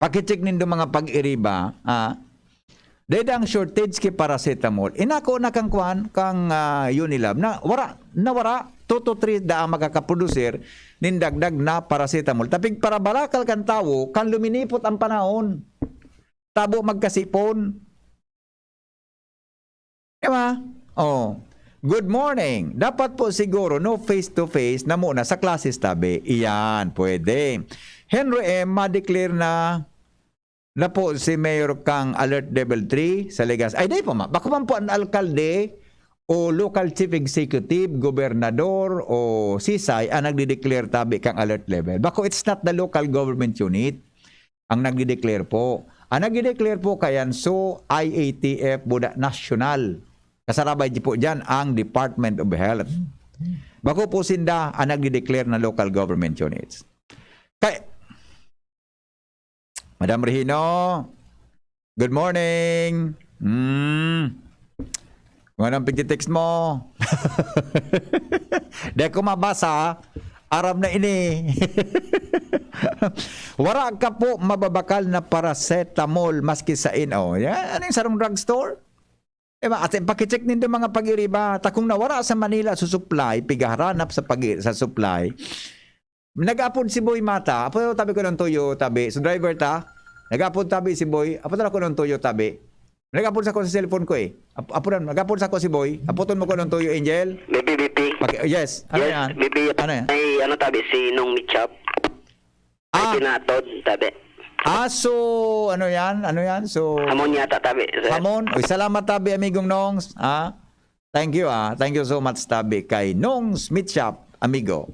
Pakicheck nindo mga pag-iriba, ah, dahil ang shortage ki paracetamol, inako na kang kwan, kang, ah, Unilab, na wara, na wara, two to three daa makakaproducer nin dagdag na paracetamol. Tapig parabarakal kan tawo, kan luminipot ang panahon. Tabo magkasipon. Diba? Oh. Good morning. Dapat po siguro, no, face to face na muna sa classes tabi. Iyan, pwede. Henry M, ma-declare na, na po si Mayor kang Alert Level three sa Legazpi. Ay, di po ma. Bako man po ang alkalde o local chief executive, gobernador o sisay ang nagde-declare tabi kang alert level. Bako, it's not the local government unit ang nagde-declare po. Ang nagde-declare po kayan, so, I A T F, buda nasyonal. Kasarabay di po dyan ang Department of Health. Bako po sinda ang nagde-declare na local government units. Kay, Madam Regino, good morning. Hmm. Kung anong pagti-text mo. Di ko mabasa, aram na ini. Wara ka po mababakal na paracetamol maski sa in-, oh, yan. Ano yung sarong drugstore? Diba? At pakicheck nindo mga pag-iriba. Ta kung nawara sa Manila sa supply, pigaharanap sa pag sa supply. Nag-apod si Boy Mata. Apo, tabi ko ng tuyo, tabi. So, driver ta. Nag-apod tabi si Boy. Apo, tala ko ng tuyo, tabi. Nag-apod sa ko sa cellphone ko eh. Ap-, apo na, nag-apod sa ko si Boy. Aputon mo ko ng tuyo, Angel. Bibi, bibi. Pag-, yes. Ano Yes, yan? bibi. Ano yan? Ay, ano tabi, si Nong Mitchap. Ay, Ah. pinatod, tabi. Ah, so, ano yan? Ano yan? So, Hamon yata tabi, sir. Hamon? Uy, salamat tabi, amigong Nongs. Ah, thank you, ah. Thank you so much, tabi, kay Nongs Meat Shop, amigo.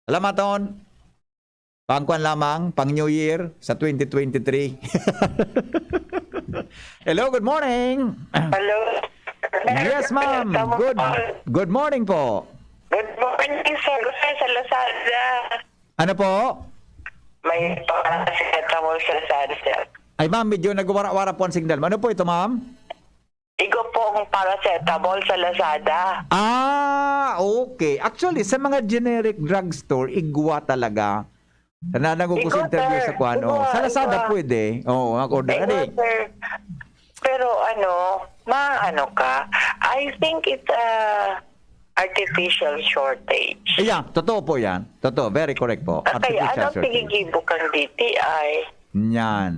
Salamat, Ton. Pangkuan lamang, pang New Year sa twenty twenty-three. Hello, good morning. Hello. Yes, ma'am. Good, good morning po. Good morning, sir. Sir, sa Lazada. Ano po? May paracetamol sa Lazada, sir. Ay, ma'am, medyo nagwara-wara po ang signal. Ano po ito, ma'am? Igo pong paracetamol sa Lazada. Ah, okay. Actually, sa mga generic drugstore, igwa talaga. Sana nagugos Igo, interview sir. sa kuan. Igo, Oh, sa Lazada igo. Pwede. Oo, nga order. Igo, Adi. Sir. Pero ano, maano ka? I think it's a artificial shortage. Yeah, totoo po yan. Totoo, very correct po. Ah, kaya Artificial anong shortage. Pinigibo kang D T I? Yan.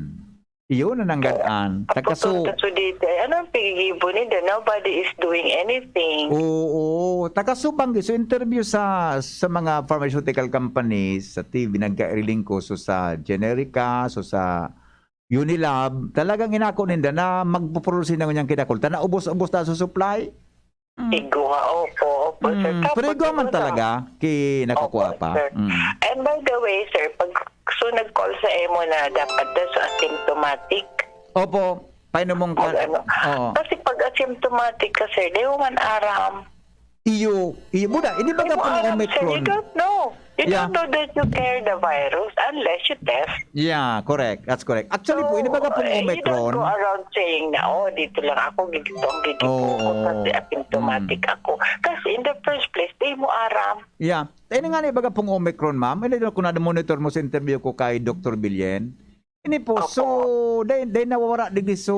Iyon ang nanggadaan. Takaso, Tapos sa D T I, anong pinigibo nila? Nobody is doing anything. Oo, takasubang so interview sa sa mga pharmaceutical companies sa T V, nagkailing ko, so sa Generica, so sa Unilab, talagang inako ninda na magpuproduce na ngunyan kinakulta na ubos-ubos na sa supply. Igo ha, opo, opo, sir. Mm, Tapos, pero igwa man ano na? talaga, kinakukuha Opo, pa. Sir. Mm. And by the way, sir, pag so nag-call sa emo na dapat na sa asymptomatic, Opo, painomon ka. mag ano. Oo. Kasi pag asymptomatic ka, sir, di mo man aram. Iyo, iyo, buda, ini baga Di mo pong aram, sir. Omicron. You don't know. You Yeah. don't know that you carry the virus unless you test. Yeah, correct. That's correct. Actually po, ini baga pong eh, you don't Omicron. go around saying na, "Oh, dito lang ako, gigito ang gigito Oo, ko kasi oo. asymptomatic Mm. ako." Kasi in the first place, di mo aram. Yeah. Ini nga ni baga pong Omicron, ma'am. Ini ko na-monitor mo sa interview ko kay Doktor Bilyen. Ini po, Opo. So, dahil, dahil nawawara digdi so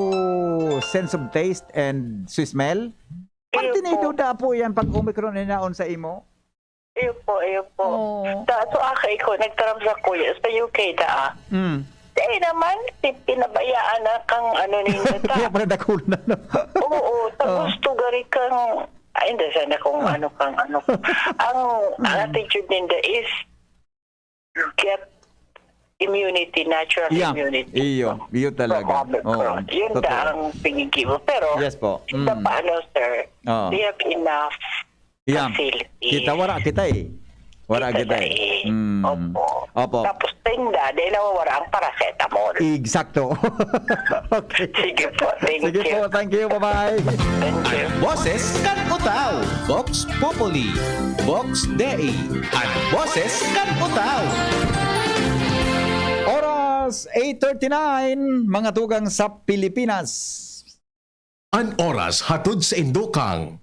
sense of taste and so smell. Iyo Pati po. Duda po yan pag Omicron na naon sa imo. Iyo po, iyo po. Oo. Sa, so, akay ko, nagtaram sa kuya, sa U K da, ah. Mm. Di naman, pi- pinabayaan na kang ano ninyo ta. Kaya pala dakul na, no? Oo, ta Oo. Gusto gari kang, ay, hindi, sana kung Ah. ano kang ano. Ang, ang attitude ninda is get immunity, natural Yeah, immunity. iyo, iyo talaga. From Omicron. Oo, Yun totoo. na ang pinigibo. Pero, Yes po. isa Mm. pa, ano, sir, Oo. they have enough Yeah. facilities. Kita, wara kita eh. Wara Kita kita na eh. eh. Mm. Opo. Opo. Tapos, tinda, di nawawara ang paracetamol. Exacto. Okay. Sige po, thank Sige you. Po, thank you. Bye-bye. Thank you. Boses kan Utao, Vox Populi, Vox Dei, an Boses kan Utao. Oras eight thirty-nine, mga tugang sa Pilipinas. An oras hatod sa indokang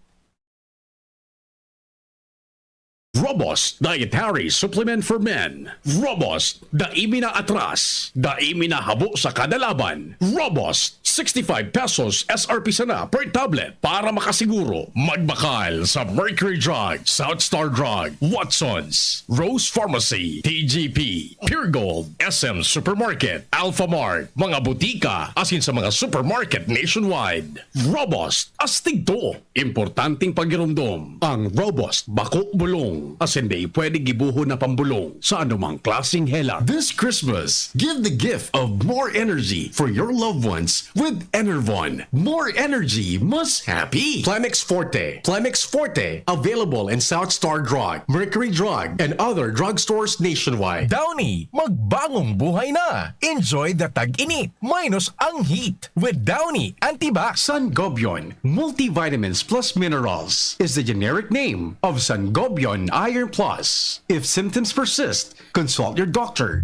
Robust Dietary Supplement for Men. Robust, dai mi na atras, dai mi na habo sa kada laban. Robust, sixty-five pesos S R P sana per tablet. Para makasiguro, magbakal sa Mercury Drug, South Star Drug, Watson's, Rose Pharmacy, T G P, Pure Gold, S M Supermarket, Alphamart, mga butika, asin sa mga supermarket nationwide. Robust, astig to. Importanteng pagiromdom, ang Robust bako bulong, asin dai pwede gibohon na pambolong sa anumang klaseng hela. This Christmas, give the gift of more energy for your loved ones with Enervon. More energy, mas happy. Plemex Forte. Plemex Forte, available in South Star Drug, Mercury Drug, and other drugstores nationwide. Downy, magbagong buhay na. Enjoy the tag-init, minus ang heat. With Downy Antibac. Sangobion Multivitamins Plus Minerals is the generic name of Sangobion Iron Plus. If symptoms persist, consult your doctor.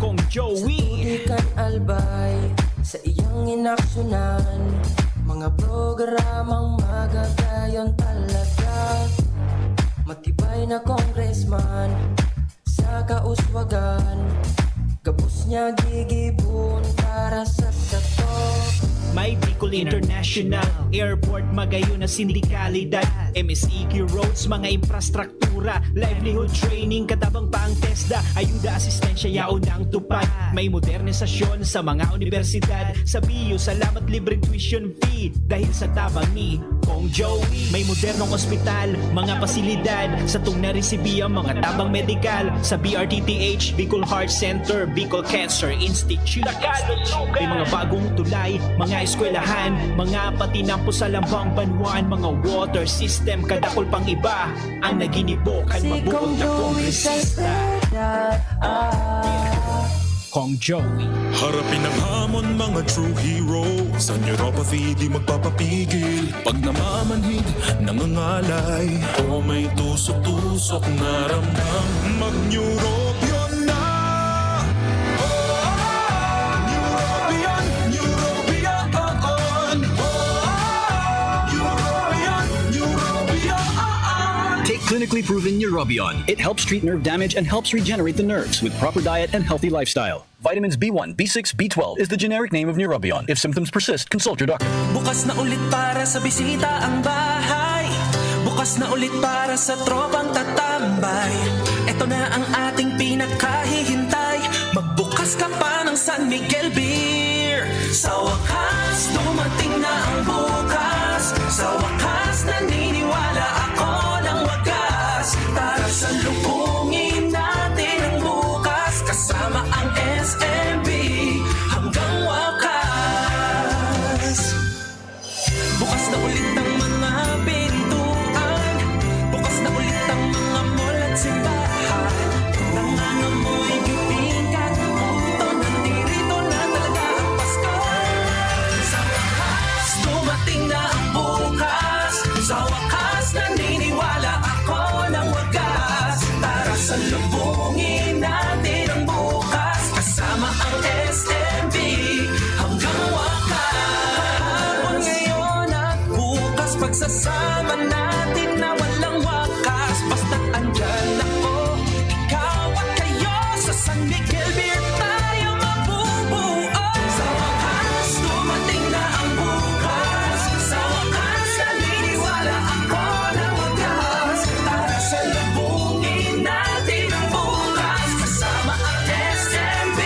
Kong Joey. Sa tubig kan Albay, sa iyang inaksyonan, mga programang magagayon talaga. Matibay na congressman sa kauswagan, gabos niya gigibon para sa sato. May Bicol International Airport, magayon na sindikalidad, M S E Q roads, mga infrastruktura, livelihood training, katabang pa ang TESDA, ayuda, asistensya, yaon ang tupad. May modernisasyon sa mga universidad, sa B U, salamat, libreng tuition fee, dahil sa tabang ni Kong Joey. May modernong ospital, mga pasilidad, sa tong naresibi ang mga tabang medikal, sa B R T T H, Bicol Heart Center, Bicol Cancer Institute. May mga bagong tulay, mga eskwelahan, mga patinampo sa lambang banwaan, mga water system, kadakol pang iba ang naginibo kan mabuot na kongresista. Kong Joey. Harapin ang hamon, mga true hero. Sa neuropathy, di magpapapigil. Pag namamanhid, nangangalay, o may tusok-tusok na ramdam, mag-Neurobion na! Oh, Neurobion, Neurobion, on, on. Oh, Neurobion, Neurobion, on. Take clinical Clinically proven Neurobion. It helps treat nerve damage and helps regenerate the nerves with proper diet and healthy lifestyle. Vitamins B one, B six, B twelve is the generic name of Neurobion. If symptoms persist, consult your doctor. Bukas na ulit para sa bisita ang bahay. Bukas na ulit para sa tropang tatambay. Ito na ang ating pinakahihintay. Magbukas ka pa ng San Miguel Beer. Sa wakas, dumating na ang bukas. Sa wakas, naniniwala ako ng wagas. Tara, salubungin natin ang bukas. Kasama ang S M B hanggang wakas. Bukas na ulit ang mga pintuan. Bukas na ulit ang mga mall at simbahan. Nangangamoy bibingka, punto, nandito na talaga ang Pasko. Sa wakas, dumating na ang bukas. Sa wakas, naniniwala ako ng wagas. Tara, salubungin natin ang bukas. Kasama ang S M B hanggang wakas. Kahapon, ngayon at bukas, pagsasama natin na walang wakas. Basta't andyan ako, ikaw at kayo, sa San Miguel Beer tayo mabubuo. Sa wakas, dumating na ang bukas. Sa wakas, naniniwala ako na wagas. Tara, salubungin natin ang bukas. Kasama ang S M B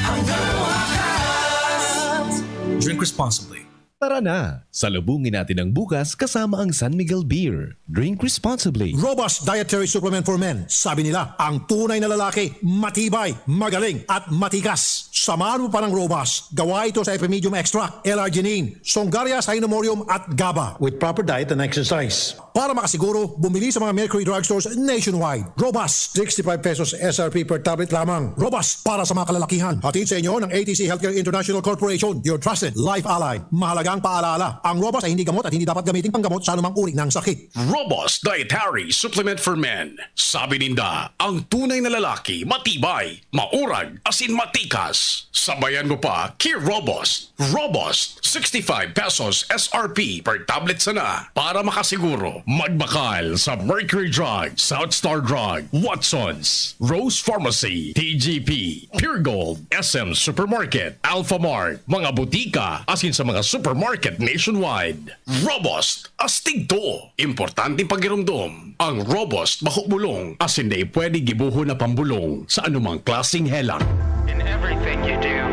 hanggang wakas. Drink responsibly. Tara na, salubungin natin ang bukas kasama ang San Miguel Beer. Drink responsibly. Robust Dietary Supplement for Men. Sabi nila, ang tunay na lalaki, matibay, magaling, at matikas. Samahan mo pa ng Robust. Gawa ito sa Epimedium Extract, L-arginine, Songaria, Cynomorium, at GABA. With proper diet and exercise. Para makasiguro, bumili sa mga Mercury Drugstores nationwide. Robust, sixty-five pesos S R P per tablet lamang. Robust, para sa mga kalalakihan. Hatid sa inyo ng A T C Healthcare International Corporation, your trusted life ally. Mahalagang paalala, ang Robust ay hindi gamot at hindi dapat gamitin panggamot sa anumang uri ng sakit. Robust Dietary Supplement for Men. Sabi ninda, ang tunay na lalaki, matibay, maurag, asin matikas. Sabayan mo pa, ki Robust. Robust, sixty-five pesos S R P per tablet sana. Para makasiguro, magbakal sa Mercury Drug, South Star Drug, Watsons, Rose Pharmacy, T G P, Pure Gold, S M Supermarket, Alphamart, mga butika, asin sa mga supermarket nationwide. Robust, astig to. Importanteng pagiromdom, ang Robust bako bulong, asin dai pwede gibohon na pambolong sa anumang klaseng helang. In everything you do,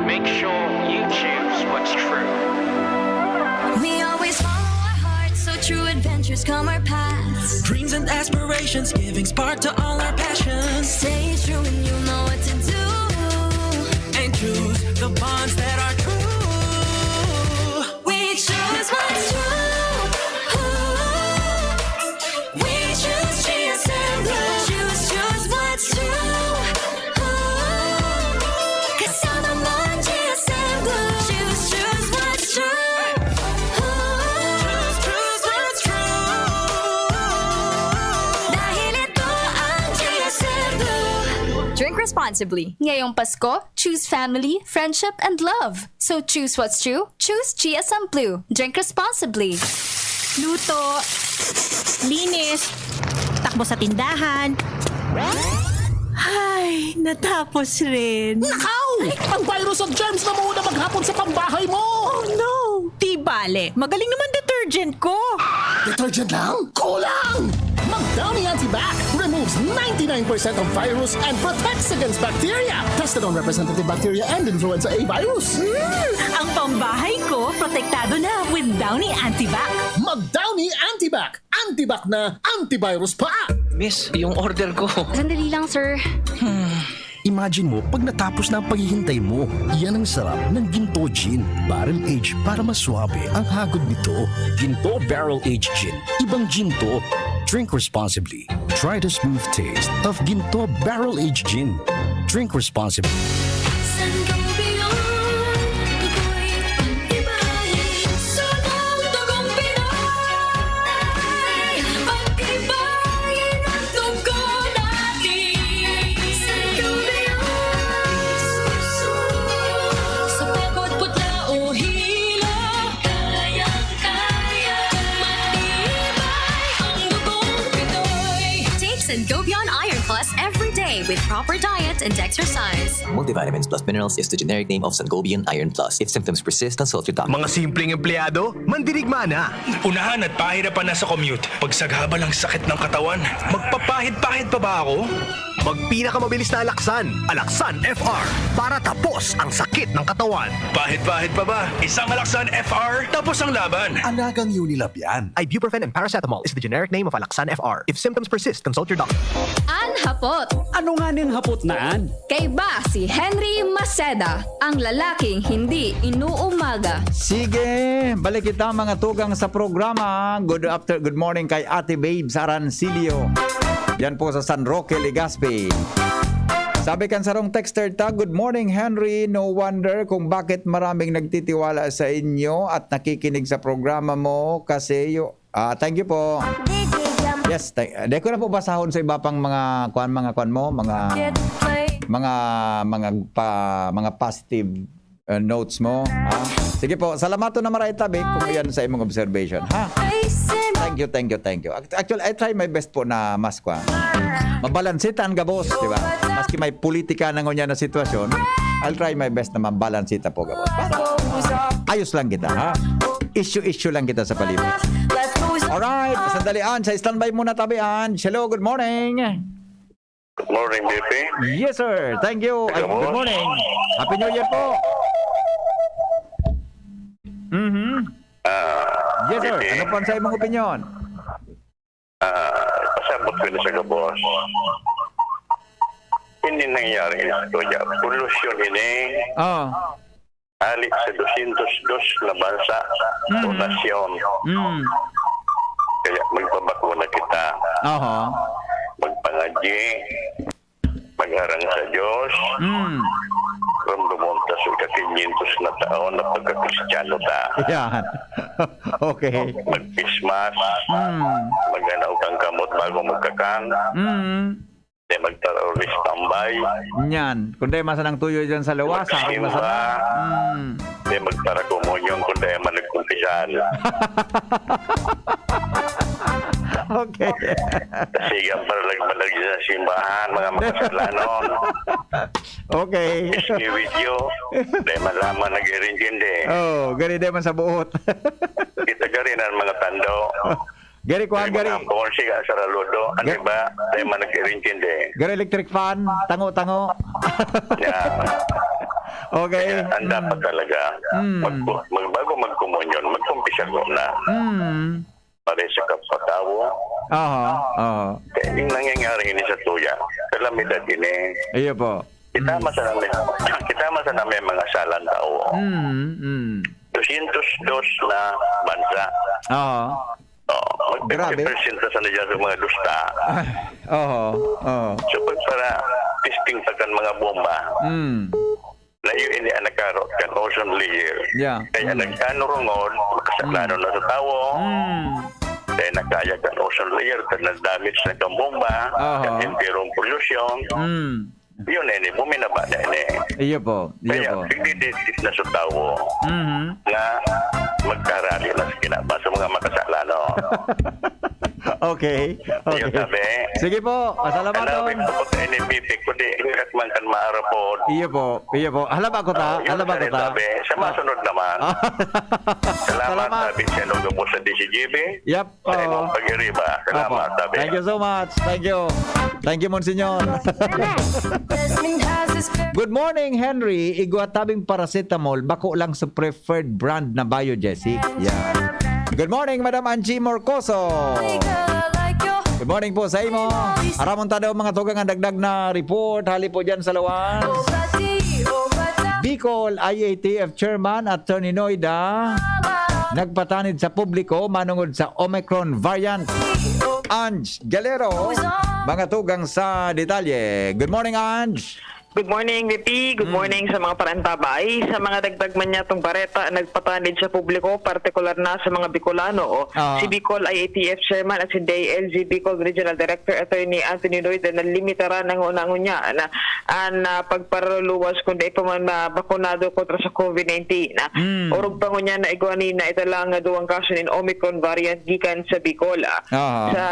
make sure you choose what's true. We always follow our hearts, so true adventures come our paths. Dreams and aspirations, giving spark to all our passions. Stay true and you know what to do. And choose the bonds that are true. We choose what's true. We choose G S M Blue. Choose, choose what's true. Kasama mo ang G S M Blue. Choose, choose what's true. Choose, choose what's true. Dahil ito ang G S M Blue. Drink responsibly. Ngayong Pasko, choose family, friendship, and love. So choose what's true, choose G S M Blue. Drink responsibly. Luto, linis, takbo sa tindahan. Ay, natapos rin. Nakaw! Ang virus at germs na muna maghapon sa pambahay mo! Oh no! Di bale, magaling naman detergent ko. Detergent lang? Kulang! Magdowny Antibac removes ninety-nine percent of virus and protects against bacteria. Tested on representative bacteria and influenza A virus. Mm, ang pambahay ko, protektado na with Downy Antibac. Mag-Downy Antibac. Antibac na, antivirus pa! Miss, yung order ko. Sandali lang, sir. Imagine mo, pag natapos na ang paghihintay mo, yan ang sarap ng Ginto Gin. Barrel aged para mas swabe ang hagod nito. Ginto Barrel Aged Gin. Ibang gin to. Drink responsibly. Try the smooth taste of Ginto Barrel Aged Gin. Drink responsibly. with proper diet and exercise. Multivitamins plus minerals is the generic name of Sangobion Iron Plus. If symptoms persist, consult your doctor. Mga simpleng empleyado, mandirigma na. Unahan at pahirapan na sa commute. Pag sagabal ang sakit ng katawan, magpapahid-pahid pa ba ako? Magpinakamabilis na Alaksan, Alaksan F R, para tapos ang sakit ng katawan. Pahid-pahid pa ba? Isang Alaksan F R, tapos ang laban. Alagang Unilab yan. Ibuprofen and paracetamol is the generic name of Alaksan F R. If symptoms persist, consult your doctor. An hapot. Ano nga ning hapot na an? Kaiba si Henry Maceda, ang lalaking hindi inuumaga. Sige, balik kita, mga tugang, sa programa. Good after, good morning kay Ate Babes Arancilio. Yan po sa San Roque, Legazpi. Sabi kan sarong texter ta, "Good morning, Henry. No wonder kung bakit maraming nagtitiwala sa inyo at nakikinig sa programa mo kasi yo." Ah, thank you po. Yes, thank, di ko na po basahon sa iba pang mga kuan, mga kuan mo, mga, mga, mga pa, mga positive, uh, notes mo, ha? Sige po, salamaton na maray tabi kung iyan sa imong observation, ha? Thank you, thank you, thank you. Act-, actually, I try my best po na mas kuan. Mabalansita ang gabos, di ba? Maski may politika na ngunyan na sitwasyon, I'll try my best na mabalansita po gabos. Ayos lang kita, ha? Issue-issue lang kita sa palibot. Alright, sandalian. Sa standby muna, tabi, Ange. Hello, good morning. Good morning, B P. Yes, sir. Thank you. Ay, good morning. Happy New Year po. Mhm. Ah, Yes, sir. B P. Ano po ang sa imong opinion? Ah, pasabot ko na sa gabos. Ini nangyayari ini sa tuya. Polusyon ini. Ah. Hali sa dosyentos dos na bansa o Mm. nasyon. Mm. Kaya magpabakuna kita. Aha. Magpangadyi, magharang sa Diyos. Mm. Ramdamon ta sa ika-kinyentos na taon na pagka-Kristiyano ta. Yan. Okay. Mag-Christmas. Mm. Maghanaw kan kamot bago magkakan. Mm. Di magtaraw rin tambay. Nyan. Kung di man sanang tuyo dyan sa luwas, sa akong Magsimba. Masama. Mm. Di magtara komunyon kung di man nagkumpisal. Okay. Kasi yan para nagmalag sa simbahan, mga makasalanon. Okay. Is me with you. Di man lamang nag-irintindi. Oh, gani di man sa buot. Kita gari na mga tando. Gari, kuha, Di gari. Mga ampon, siga, saraludo. Ano Ga- ba? Di man nag-irintindi. Gari electric fan, tango-tango. Yeah. Okay. Kaya ang Mm. dapat talaga, Mm. mag-, mag-, bago magkomunyon, magkumpisal muna. Mm. Para sa kapatawo. Aha, aha. Kaya yung nangyayari ini sa tuya, kalamidad ini. Iyo po. Kita Mm. masana may, kita masana may mga salang tao. Mm, mm. Dosyentos dos na bansa. Aha. Oh, Grabe. Mag-fifty percent na sana dyan sa mga dusta. Oho, oho. So, pag para testing pa kan mga bomba, Mm. layo ini ang nagkarot kan ozone layer. Yeah. Kaya Mm. nagkano rungod, makasaklano Mm. na sa tawo. Mm. Kaya nakaya kan ozone layer, kan na-damage na kan bomba, Aha. kan enterong pollution. Mm. Yun, ini, buminaba na ini. Iyo po, iyo Kaya, po. Nagdidikit na sa tawo Mhm. na magkarali na sa kinaba sa mga makasalanon. Okay, Iyo, okay. Tabi. Sige po, pasalamat Ano, po. May kapag N P P, kundi, ikat man kan maarapod. Iyo po, iyo po. Halaba ko ta, Ah, yun, halaba ko ta. Tabi. Sa Ah. masunod naman. Ah. Salamat, Salamat. Tabi, sa inyong gabos sa D C G B. Yep. Sa imong Oo. pag-iriba. Salamat, Opo. Tabi. Thank you so much. Thank you. Thank you, Monsignor. Good morning, Henry. Igwa tabing paracetamol, bako lang sa preferred brand na Biogesic. Yeah. Good morning, Madam Angie Morcoso. Good morning po sa imo. Aramon ta daw, mga tugang, ang dagdag na report. Hali po dyan sa lawas. Bicol I A T F Chairman Attorney Noida nagpatanid sa publiko manungod sa Omicron variant. Ange Galero, mga tugang sa detalye. Good morning, Ange. Good morning, V P. Good Mm. morning sa mga parantabay. Sa mga dagdag man niyatong bareta, nagpatanid sa publiko, partikular na sa mga Bicolano. Ah. Si Bicol I A T F Chairman at si D I L G Bicol Regional Director Attorney Anthony Lloyd na limitaran ang unangon niya na an, ah, pagparuluwas kundi pa man mabakunado kontra sa COVID nineteen. Mm. Orog pa ngunyan na igwa ni na italang duwang kaso nin Omicron variant gikan sa Bicol. Ah. Sa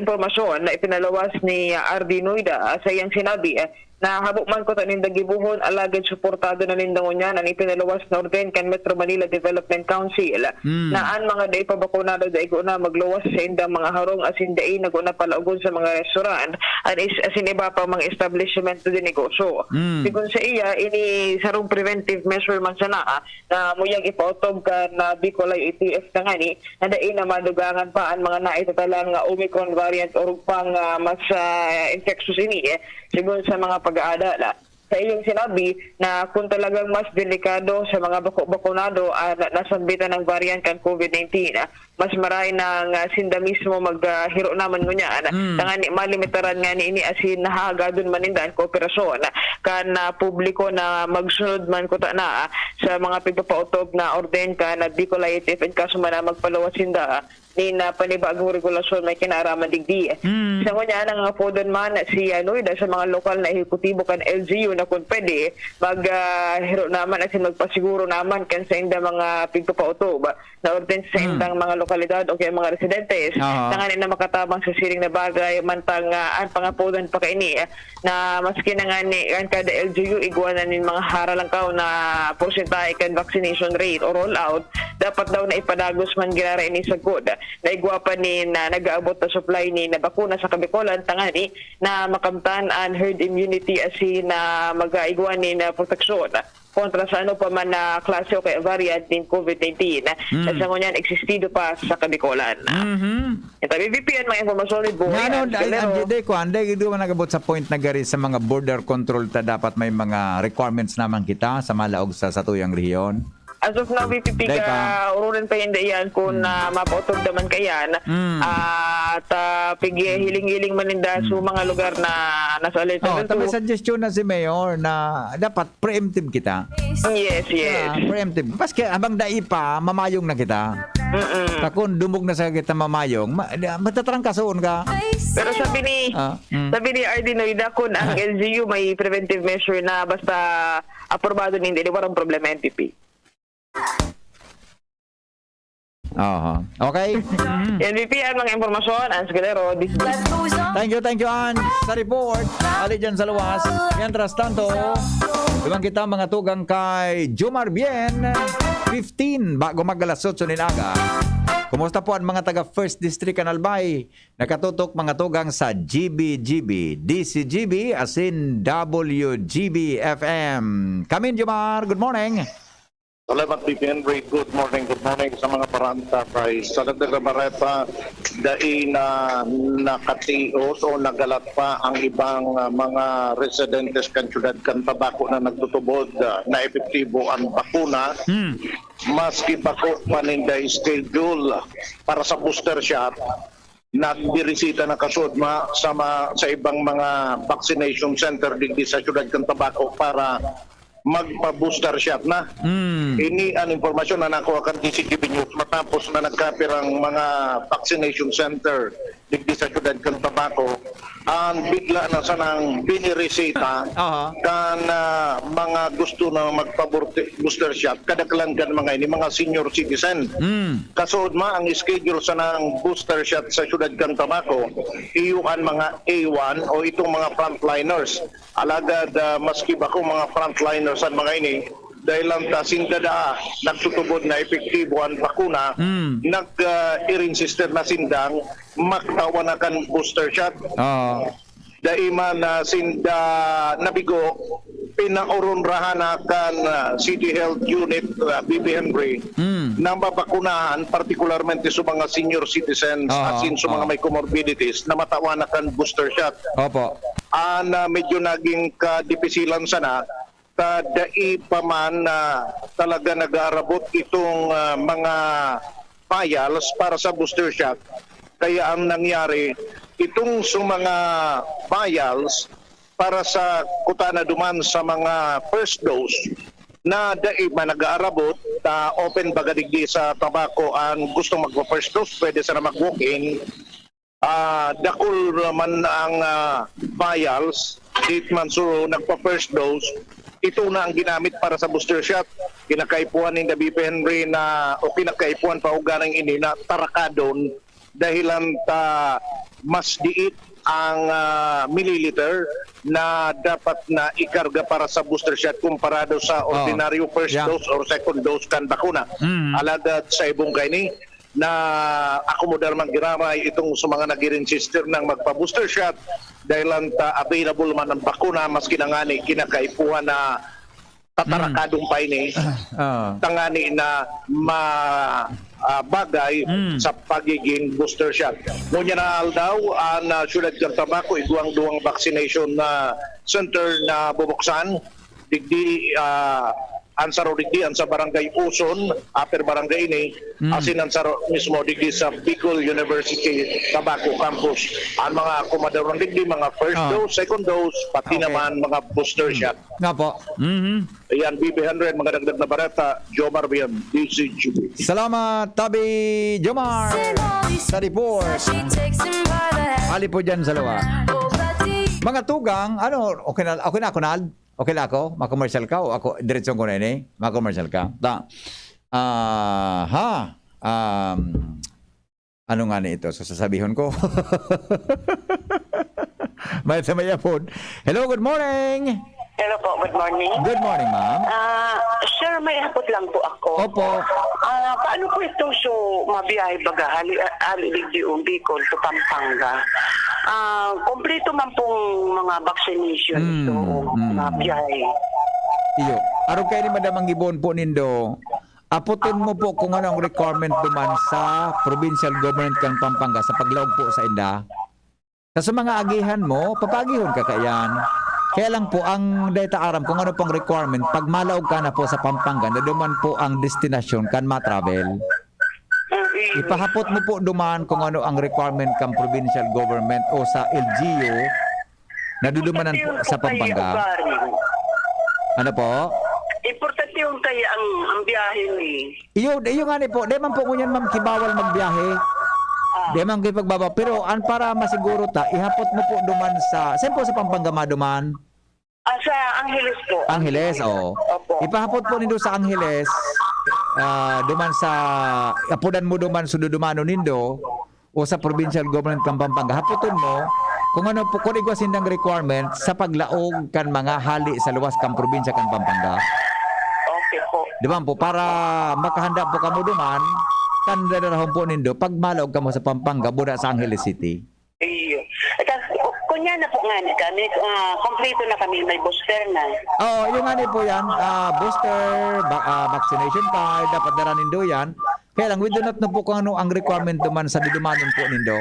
impormasyon na ipinaluwas ni, ah, R D Noida, ah, sa iyang sinabi, ah, na habo man kuta ninda gibohon, alagad suportado na ninda ngunyan an ipinaluwas na orden kan Metro Manila Development Council Hmm. na an mga dai pa bakunado dai ko na magluwas sa indang mga harong asin dai na guna palaogon sa mga restaurant an is, asin iba pang mga establishment de negosyo. Hmm. Sigon sa iya, ini sarong preventive measure man sana, ah, na muyang ipaotob kan, ah, Bicol I A T F na ngani na dai na madugangan pa an mga naitatalang nga Omicron variant o rugpang, ah, mas, ah, infectious ini, eh, sigon sa mga pag-aadal, ah. Sa iyong sinabi na kung talagang mas delikado sa mga bako-bakunado an nasambitan ng variant kan COVID nineteen, ah, mas maray na nga sinda mismo mag, ah, hiro naman ngunyan, ah, Mm. tangani malimitaran nga niini asin nahahagadon man ninda an kooperasyon kan, ah, publiko na magsunod man kuta na, ah, sa mga pigpapaotob na orden kan, ah, Bicol I A T F in kaso man na magpaluwas sinda, ah, nin, ah, panibagong regulasyon may kinaaraman digdi. Hmm. Sa ngunyan, nangangapodon man si, ah, Noida sa mga lokal na ehekutibo kan L G U na kun pwede, mag, ah, hiro naman asin magpasiguro naman kan sainda mga pigpapaotob na orden sa Hmm. saindang mga lokalidad o kaya mga residentes Aha. tanganing na makatabang sa siring na bagay, mantang, ah, an pangapodon pa kaini, ah, na maski na ngani an kada L G U igwa na nin mga haralangkaw na porsentahe kan vaccination rate o rollout, dapat daw na ipadagos man ginara ini sagkod na igwa pa nin, ah, nag-aabot na supply nin bakuna sa Kabicolan tangani na makamtan an herd immunity asin na mag-aigwa nin, ah, proteksyon kontra sa ano pa man na klase o kaya variant nin COVID nineteen na Mm. sa ngunyan existido pa sa Kabicolan. Mhm. Ito, V P N, mga impormasyon ni Boy Nga, ano, and dai, Calero. Ang di, dai, kuwan, dai, di man nag-abot sa point na gari sa mga border control ta dapat may mga requirements naman kita sa malaog sa satuyang rehiyon? As of now, V P P Dai ka. ka, urunan pa yun, yan, kung, Hmm. ah, mapautog naman ka yan. Hmm. At, ah, pig-, Hmm. hiling-hiling man ninda sa Hmm. mga lugar na nasa alert Oh, level tapos two. Suggestion na si Mayor na dapat preemptive kita. Yes, yes. Ah, preemptive. Paski habang dai pa, mamayong na kita. Mm-mm. Takon, dumog na sa kita mamayong, ma-, da-, matatrangkasoon ka. Pero sabi ni, Ah, mm. sabi ni R D Noida, kun ang Ah. L G U may preventive measure na basta aprobado ni, hindi, warang problema, N P P. Aha. Okay. N P P ang mga impormasyon, Ans Galero, this is Thank you, thank you, Ans, sa report. Ali dyan sa luwas. Mientras tanto, duman kita mga tugang kay Jomar Bien, fifteen, bago mag alas otso nin aga. Kumusta po ang mga taga First District kan Albay? Nakatutok mga tugang sa G B G B, D C G B, asin W G B F M. Kamin, Jomar, good morning. Salamat, V P N Ray. Good morning, good morning sa mga parantabay. Sa Dagdag na Bareta, dai na nakatios o nagalat pa ang ibang, ah, mga residentes kan siyudad kan Tabaco na nagtutubod, ah, na epektibo ang bakuna. Hmm. Maski bako pa ninda schedule para sa booster shot, nagbirisita na kasudma sa ma-, sa ibang mga vaccination center digdi sa siyudad kan Tabaco para magpa-booster shot na. Mm. Ini an impormasyon na nakuha kan D C G B News matapos na nagkapirang mga vaccination center digdi sa siyudad kan Tabaco. Ang bigla na sanang binirisita Aha. kan, ah, mga gusto na magpa-booster shot, kadaklan kan mga ini, mga senior citizen. Mm. Kasudma ang schedule sanang booster shot sa siyudad kan Tabaco, iyo an mga A one o itong mga frontliners. Alagad, ah, maski bako mga frontliners an mga ini, dahil lang ta sinda daa nagtutubod na epektibo an bakuna, Mm. nag, ah, i-register na sindang magtawan na kan booster shot. Oo. Dai man, ah, sinda nabigo, pinaoronrahan na kan, ah, City Health Unit, ah, V P Henry, Mm. na mabakunahan, partikularmente sa mga senior citizens Oo, asin sa mga oo. may comorbidities na matawan na kan booster shot. Opo. Ah, na medyo naging kadipisilan sana, ta dai pa man na talaga nag-aarabot itong, ah, mga vials para sa booster shot. Kaya ang nangyari, itong sa mga vials, para sa kuta na duman sa mga first dose na dai man nag-aarabot, ta open baga digdi sa Tabaco an gustong magpa-first dose, pwede sana mag-walk-in. Ah, dakul man ang, ah, vials, dai man suro nagpa-first dose. Ito na ang ginamit para sa booster shot. Kinakaipuhan ni David Henry na, o kinakaipuhan pa uganang ini na tarakadon dahilan ta mas diit ang, ah, milliliter na dapat na ikarga para sa booster shot komparado sa Oh, ordinaryo first yeah. dose or second dose kan bakuna. Mm. Alagad sa ibong kaini, na akomodar man giraray itong sa mga nag-register ng magpa-booster shot dahil lang ta available man ang bakuna, maski na ngani kinakaipuhan na tatarakadong pa ini, Ah. tangani na ma-, ah, bagay Mm. sa pagiging booster shot. Ngunyan na aldaw, ang, ah, siyudad kan Tabaco, igwang duwang vaccination na center na bubuksan. Digdi, ah, ang saro digdi, ang sa Barangay Uson, Upper Barangay ini, Mm. asin ang saro mismo digdi sa Bicol University Tabaco Campus. Ang mga akomodaron digdi, mga first Ah. dose, second dose, pati Okay. naman mga booster Mm. shot. Nga po. Mhm. Ayan, B B hundred, mga dagdag na bareta, Jomar Bian, D Z G B. Salamat, Tabi Jomar, sa report. Ali po dyan sa lawa. Mga tugang, ano, okay na, okay na ako, Nald? Okay na ako? Ma-commercial ka o ako, diretsong ko na ini? Ma-commercial ka? Ta, ah, ha? Um, ano nga na ito? So, sasabihon ko. May sa may apod. Hello, good morning! Hello po, good morning. Good morning, ma'am. Ah, sir, may hapot lang po ako. Opo. Ah, paano po ito so mabiyahe baga? Hali, hali digdi o Bicol to Pampanga. Ah, kompleto man pong mga vaccination, Mm, so, mm. mabiyahe. Iyo. Arog kayo ni Madam ang gibon po nindo. Aputon mo po kung ano ang requirement duman sa provincial government kan Pampanga sa paglaog po sa inda. Sa, sa mga agihan mo, papagihon ka kaiyan. Kaya lang po, ang data aram kung ano pong requirement, pag malaog ka na po sa Pampanga, na duman po ang destinasyon kan ma-travel. Ipahapot mo po duman kung ano ang requirement kan provincial government o sa L G U na dudumanan po sa Pampanga. Importante yung kaya ang, ang biyahe ni Iyo, iyo nga ni po. Di man po ngunyan, ma'am, kibawal magbiyahe. Ah. Di man kayo pagbaba. Pero ang para masiguro ta, ihapot mo po duman sa, saan po sa Pampanga maduman? Ah, sa Angeles po. Angeles, oo. Opo. Ipahapot po nindo sa Angeles, ah, duman sa, apudan mo duman, sududumanon nindo, o sa provincial government kan Pampanga. Hapoton mo kung ano po, kung igwa sindang requirement sa paglaog kan mga hali sa luwas kan probinsya kan Pampanga. Okay po. Di ba po? Para makahanda po kamo duman, kan dadarahon po nindo, pag malaog kamo sa Pampanga, buda sa Angeles City. Iyo. Ito, kunya na po nga ni kami, ah, kompleto na kami, may booster na. Oo, yung ano po yan, ah, booster, ba-, ah, vaccination card, dapat dara nindo yan. Kaya lang, we do not know po kung ano ang requirement duman sa didumanon po nindo.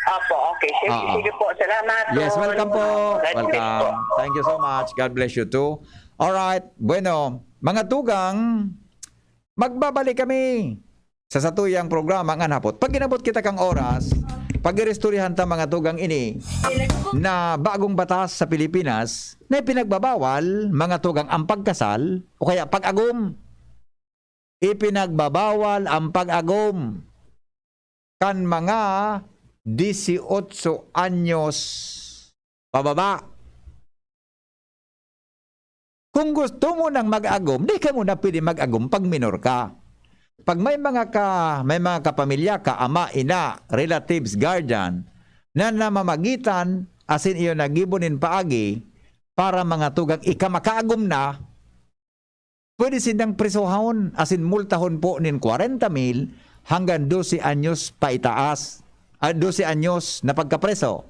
Opo, okay. Sige, Oo. sige po. Salamat. Yes, welcome po. God bless Welcome. po. Thank you so much. God bless you too. Alright. Bueno, mga tugang, magbabalik kami sa satuyang programa ngan hapot. Pag inabot kita kang oras, pag-iristoryahan ta mga tugang ini na bagong batas sa Pilipinas na ipinagbabawal, mga tugang, ang pagkasal o kaya pag-agom. Ipinagbabawal ang pag-agom kan mga dieciocho anyos pababa. Kung gusto mo nang mag-agom, di ka muna pwede mag-agom pag minor ka. Pag may mga ka-, may mga kapamilya ka, ama, ina, relatives, guardian, na namamagitan asin iyo nagibo nin paagi para mga tugang ika makaagom na, pwede sindang presohon asin multahon po nin kwarenta mil hanggang dose anyos paitaas, ah, dose anyos na pagkapreso.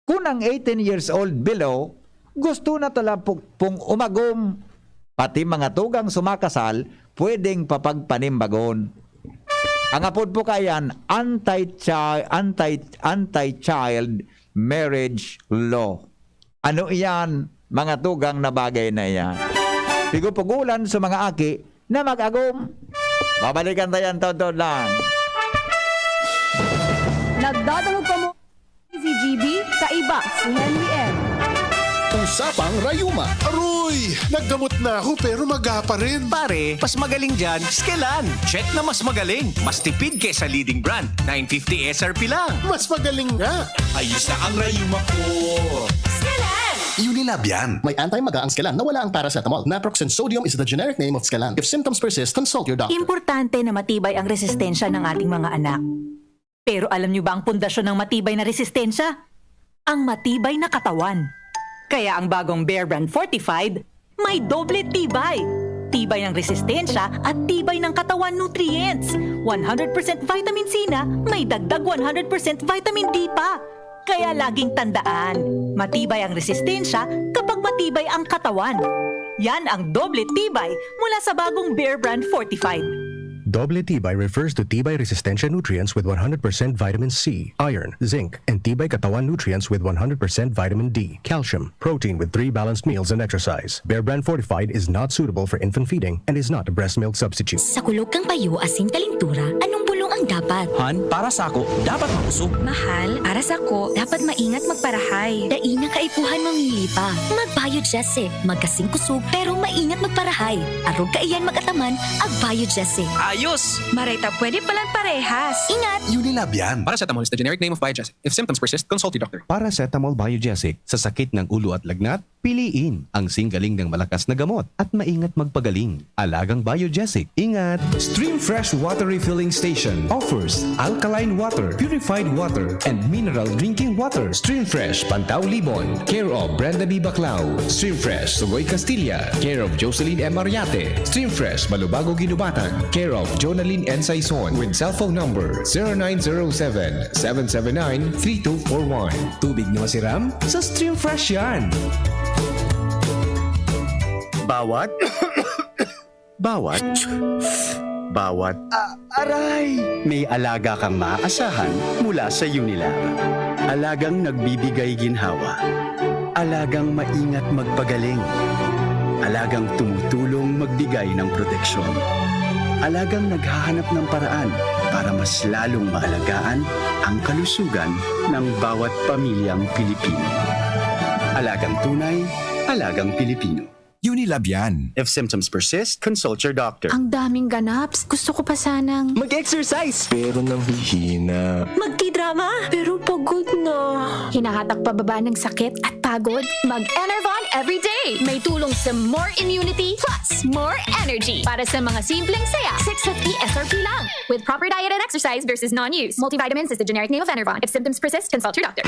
Kun ang eighteen years old below, gusto na tala pu-, pong umagom, pati mga tugang sumakasal, pwedeng papagpanimbagon. Ang apod po kaiyan, anti-chi-, anti-, anti-child marriage law. Ano iyan, mga tugang na bagay na iyan? Pigupugulan sa mga aki na mag-agom. Babalikan tayo ang taon-taon lang. Nagdadangog kamo, Z G B, Kaiba si Henry M. Usapang Rayuma. Aroy! Naggamot na ako pero maga pa rin. Pare, mas magaling dyan, Skelan. Check na mas magaling. Mas tipid kesa leading brand. nine fifty S R P lang. Mas magaling nga. Ayos na ang rayuma ko. Skelan! Unilab yan. May anti-maga ang Skelan na wala ang paracetamol. Naproxen sodium is the generic name of Skelan. If symptoms persist, consult your doctor. Importante na matibay ang resistensya ng ating mga anak. Pero alam niyo ba ang pundasyon ng matibay na resistensya? Ang matibay na katawan. Kaya ang bagong Bear Brand Fortified may doble tibay. Tibay ng resistensya at tibay ng katawan nutrients. one hundred percent vitamin C na may dagdag one hundred percent vitamin D pa. Kaya laging tandaan, matibay ang resistensya kapag matibay ang katawan. Yan ang doble tibay mula sa bagong Bear Brand Fortified. Doble Tibay refers to Tibay Resistensya nutrients with one hundred percent vitamin C, iron, zinc, and Tibay Katawan nutrients with one hundred percent vitamin D, calcium, protein with three balanced meals and exercise. Bear Brand Fortified is not suitable for infant feeding and is not a breast milk substitute. Sa kulog kan payo asin kalintura, anong bulong ang dapat? Han, para sako, dapat makusog. Mahal, para sako, dapat maingat magparahay. Dai na kaipuhan mamili pa. Mag-Biogesic. Magkasing kusog, pero maingat magparahay. Arog kaiyan mag-ataman, ag-Biogesic. Ayos! Maray ta pwede palan parehas. Ingat! Unilab yan. Paracetamol is the generic name of Biogesic. If symptoms persist, consult your doctor. Paracetamol Biogesic sa sakit ng ulo at lagnat, piliin ang singgaling ng malakas na gamot at maingat magpagaling. Alagang Biogesic, ingat! Stream Fresh Water Refilling Station offers alkaline water, purified water, and mineral drinking water. Stream Fresh, Pantao Libon, care of Brenda B. Baclao. Stream Fresh, Sugoy Castilla, care of Jocelyn M. Mariate. Stream Fresh, Balubago Ginubatan, care of Jonalyn N. Saison. With cellphone number zero nine zero seven, seven seven nine, three two four one. Tubig na masiram? Sa Stream Fresh yan! Bawat, bawat, bawat, Aray! May alaga kang maaasahan mula sa Unilab. Alagang nagbibigay ginhawa. Alagang maingat magpagaling. Alagang tumutulong magbigay ng proteksyon. Alagang naghahanap ng paraan para mas lalong maalagaan ang kalusugan ng bawat pamilyang Pilipino. Alagang tunay, alagang Pilipino. Unilab yan. If symptoms persist, consult your doctor. Ang daming ganaps. Gusto ko pa sanang Mag-exercise! Pero nanghihina. Magtidrama, pero pagod na. Hinahatak pababa ng sakit at pagod. Mag-Enervon everyday. May tulong sa more immunity plus more energy. Para sa mga simpleng saya, six fifty S R P lang. With proper diet and exercise versus non-use. Multivitamins is the generic name of Enervon. If symptoms persist, consult your doctor.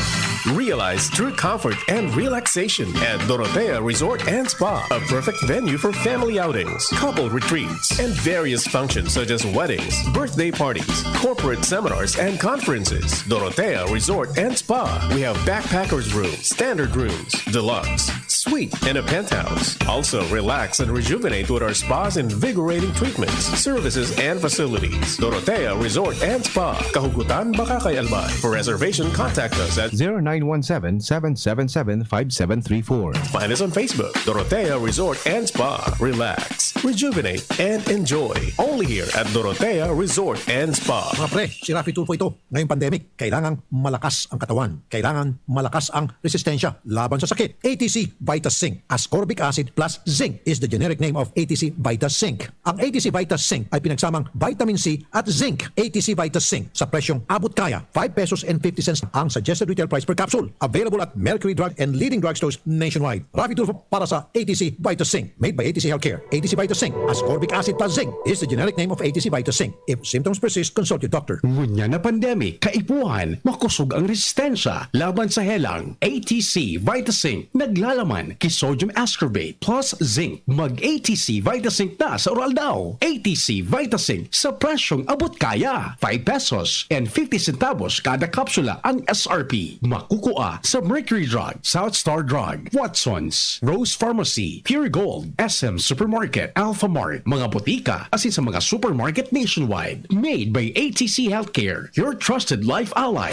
Realize true comfort and relaxation at Dorotea Resort and Spa, a perfect venue for family outings, couple retreats, and various functions such as weddings, birthday parties, corporate seminars, and conferences. Dorotea Resort and Spa. We have backpackers room, standard rooms, deluxe, suite, and a penthouse. Also, relax and rejuvenate with our spa's invigorating treatments, services, and facilities. Dorotea Resort and Spa, Kahugutan, Bacacay, Albay. For reservation, contact us at zero nine one seven, seven seven seven, five seven three four. Find us on Facebook, Dorotea Resort and Spa. Relax, rejuvenate, and enjoy. Only here at Dorotea Resort and Spa. Mga pre, si Raffy Tulfo ito. Ngayong pandemic, kailangang malakas ang katawan. Kailangan malakas ang resistensya laban sa sakit. A T C Vitas Zinc, ascorbic acid plus zinc is the generic name of A T C Vitas Zinc. Ang A T C Vitas Zinc ay pinagsamang vitamin C at zinc. A T C Vitas Zinc sa presyong abot kaya, five pesos and fifty cents ang suggested retail price per capsule. Available at Mercury Drug and leading drugstores nationwide. Raffy Tulfo para sa A T C Vitas Zinc. Made by A T C Healthcare. A T C Vitas Zinc, ascorbic acid plus zinc is the generic name of A T C Vitas Zinc. If symptoms persist, consult your doctor. Ngunyan na pandemic, kaipuhan, makusog ang resistensya laban sa helang. A T C Vitazinc, naglalaman ki sodium ascorbate plus zinc. Mag A T C Vitazinc na sa Uraldaw. A T C Vitazinc sa presyong abot kaya. Five pesos and fifty centavos kada kapsula ang S R P. Makukua sa Mercury Drug, South Star Drug, Watson's, Rose Pharmacy, Pure Gold, S M Supermarket, Alphamart, mga botika, asin sa mga supermarket nationwide. Made by A T C Healthcare, your trusted life ally.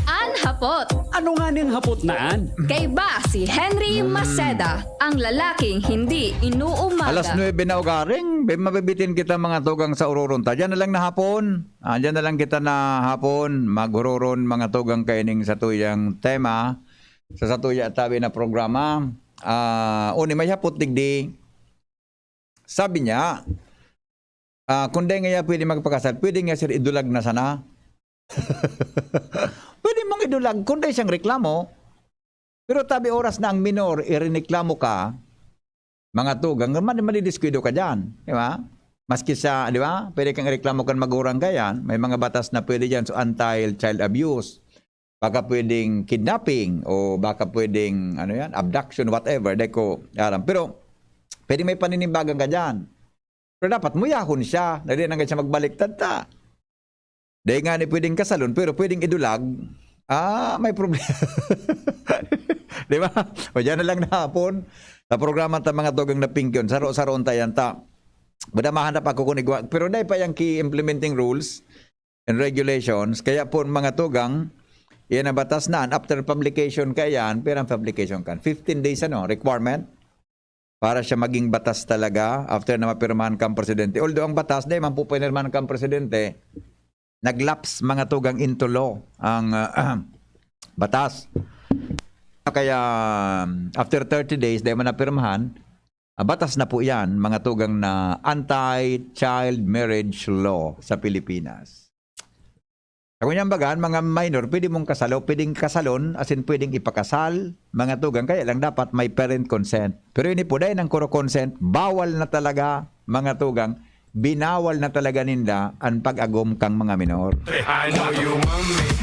An hapot. Ano nga ning hapot na an? Kaiba si Henry Maceda, ang lalaking hindi inuumaga. Alas nuebe na ugaring, be, mabibitin kita mga tugang sa ururon ta. Diyan na lang na hapon. Ah, diyan na lang kita na hapon, maghururon mga tugang kaining sa tuyang tema. sa satuya tabi na programa. Ah, uni may hapot digdi. Sabi niya, ah, kung dai ngaya pwede magpakasal, pwede nga, sir, idulag na sana. Pwede mong idulag kung dai siyang reklamo. Pero tabi oras na ang minor, irereklamo ka, mga tugang, madi-, madidiskuido ka diyan, di ba? Maski sa, di ba? Pwede kang ireklamo kan magurang ka yan. May mga batas na pwede diyan. So, anti-child abuse. Baka pwedeng kidnapping o baka pwedeng, ano yan, abduction, whatever. Di ko alam. Pero, pwede may paninibagan ka diyan. Pero dapat muyahon siya. Na di na nga siya magbaliktad ta. Di nga ni pwedeng kasalon, pero pwedeng idulag. Ah, may problema. Di ba? O diyan na lang na hapon. Sa programa ta mga tugang na pingkyon, saro-saroon ta yan ta. Bada mahanap ako kung igwa. Pero dai pa yang key implementing rules and regulations. Kaya po mga tugang, yan ang batas na. After publication ka yan, pero ang publication kan fifteen days ano, requirement para siya maging batas talaga after na mapirmahan kang presidente. Although ang batas, dai man po pinirmahan kang presidente, naglaps mga tugang into law ang ah, batas. Kaya after thirty days, dai man napirmahan, ah, batas na po yan, mga tugang na anti-child marriage law sa Pilipinas. Sa kunyang bagan, mga minor, pwede mong kasalo, pwedeng kasalon, as in pwedeng ipakasal, mga tugang, kaya lang dapat may parent consent. Pero ini po, dahil ng kuro consent, bawal na talaga, mga tugang, binawal na talaga ninda ang pag-agom kang mga minor.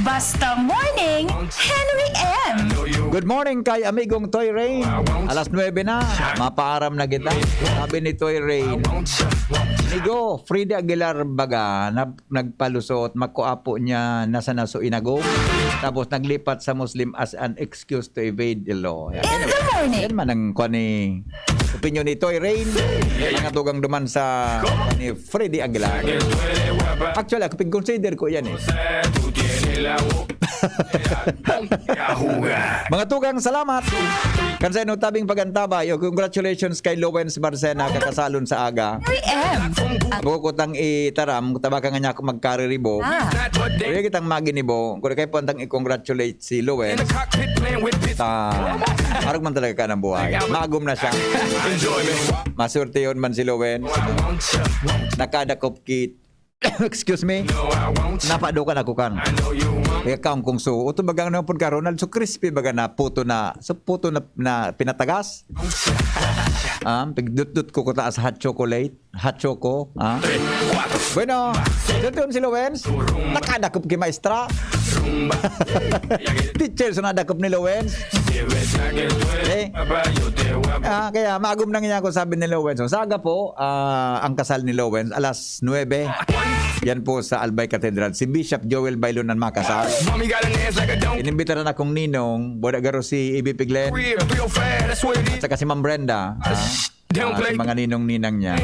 Basta Morning, Henry M. Good morning kay amigong Toy Rain. Alas nuebe na, mapaaram na kita. Sabi ni Toy Rain, Amigo, Freddy Aguilar baga na nagpalusot, makuapo niya nasa naso inagom. Tapos naglipat sa Muslim as an excuse to evade the law. Yan. In the morning. Yan man ang kwan ni opinion ni Toy Rain. Mga tugang duman sa ni Freddy Aguilar. Actually, ako pag-consider ko yan eh. Mga tugang, salamat. Kan sa ino tabing pagantabay, o congratulations kay Lowens Barcena, kakasalon sa aga. Henry M. Bukod ang itaram, tabaka nga niya ako magkariribo. Ah. Kaya kitang maginibo, kung kaya po antang i-congratulate si Lowens sa arog man talaga ka ng buhay. Magom na siya. Maswerte yun man si Lowens. Nakadakop kit. Excuse me. Napadukan ako kan. Kaya kaong kong suot. Ito bagang na po ka, Ronald. So crispy baga na puto na. So puto na, na pinatagas. Ah, pigdutdut ko ko taas hot chocolate. Hot choco. Ah. Bueno, ito yun si Lowens. Nakadakop ki maestra. Teacher, so nadakop ni Lowens. Eh, ah, kaya magom na niya ako, sabi ni Lowens. So, sa aga po, ah, ang kasal ni Lowens, alas nuebe. Yan po sa Albay Cathedral. Si Bishop Joel Bailon ang makasal. Inimbitaran akong ninong, boda garo si Ibi Piglen. At saka si Ma'am Brenda. Ah, ah, si mga ninong-ninang niya.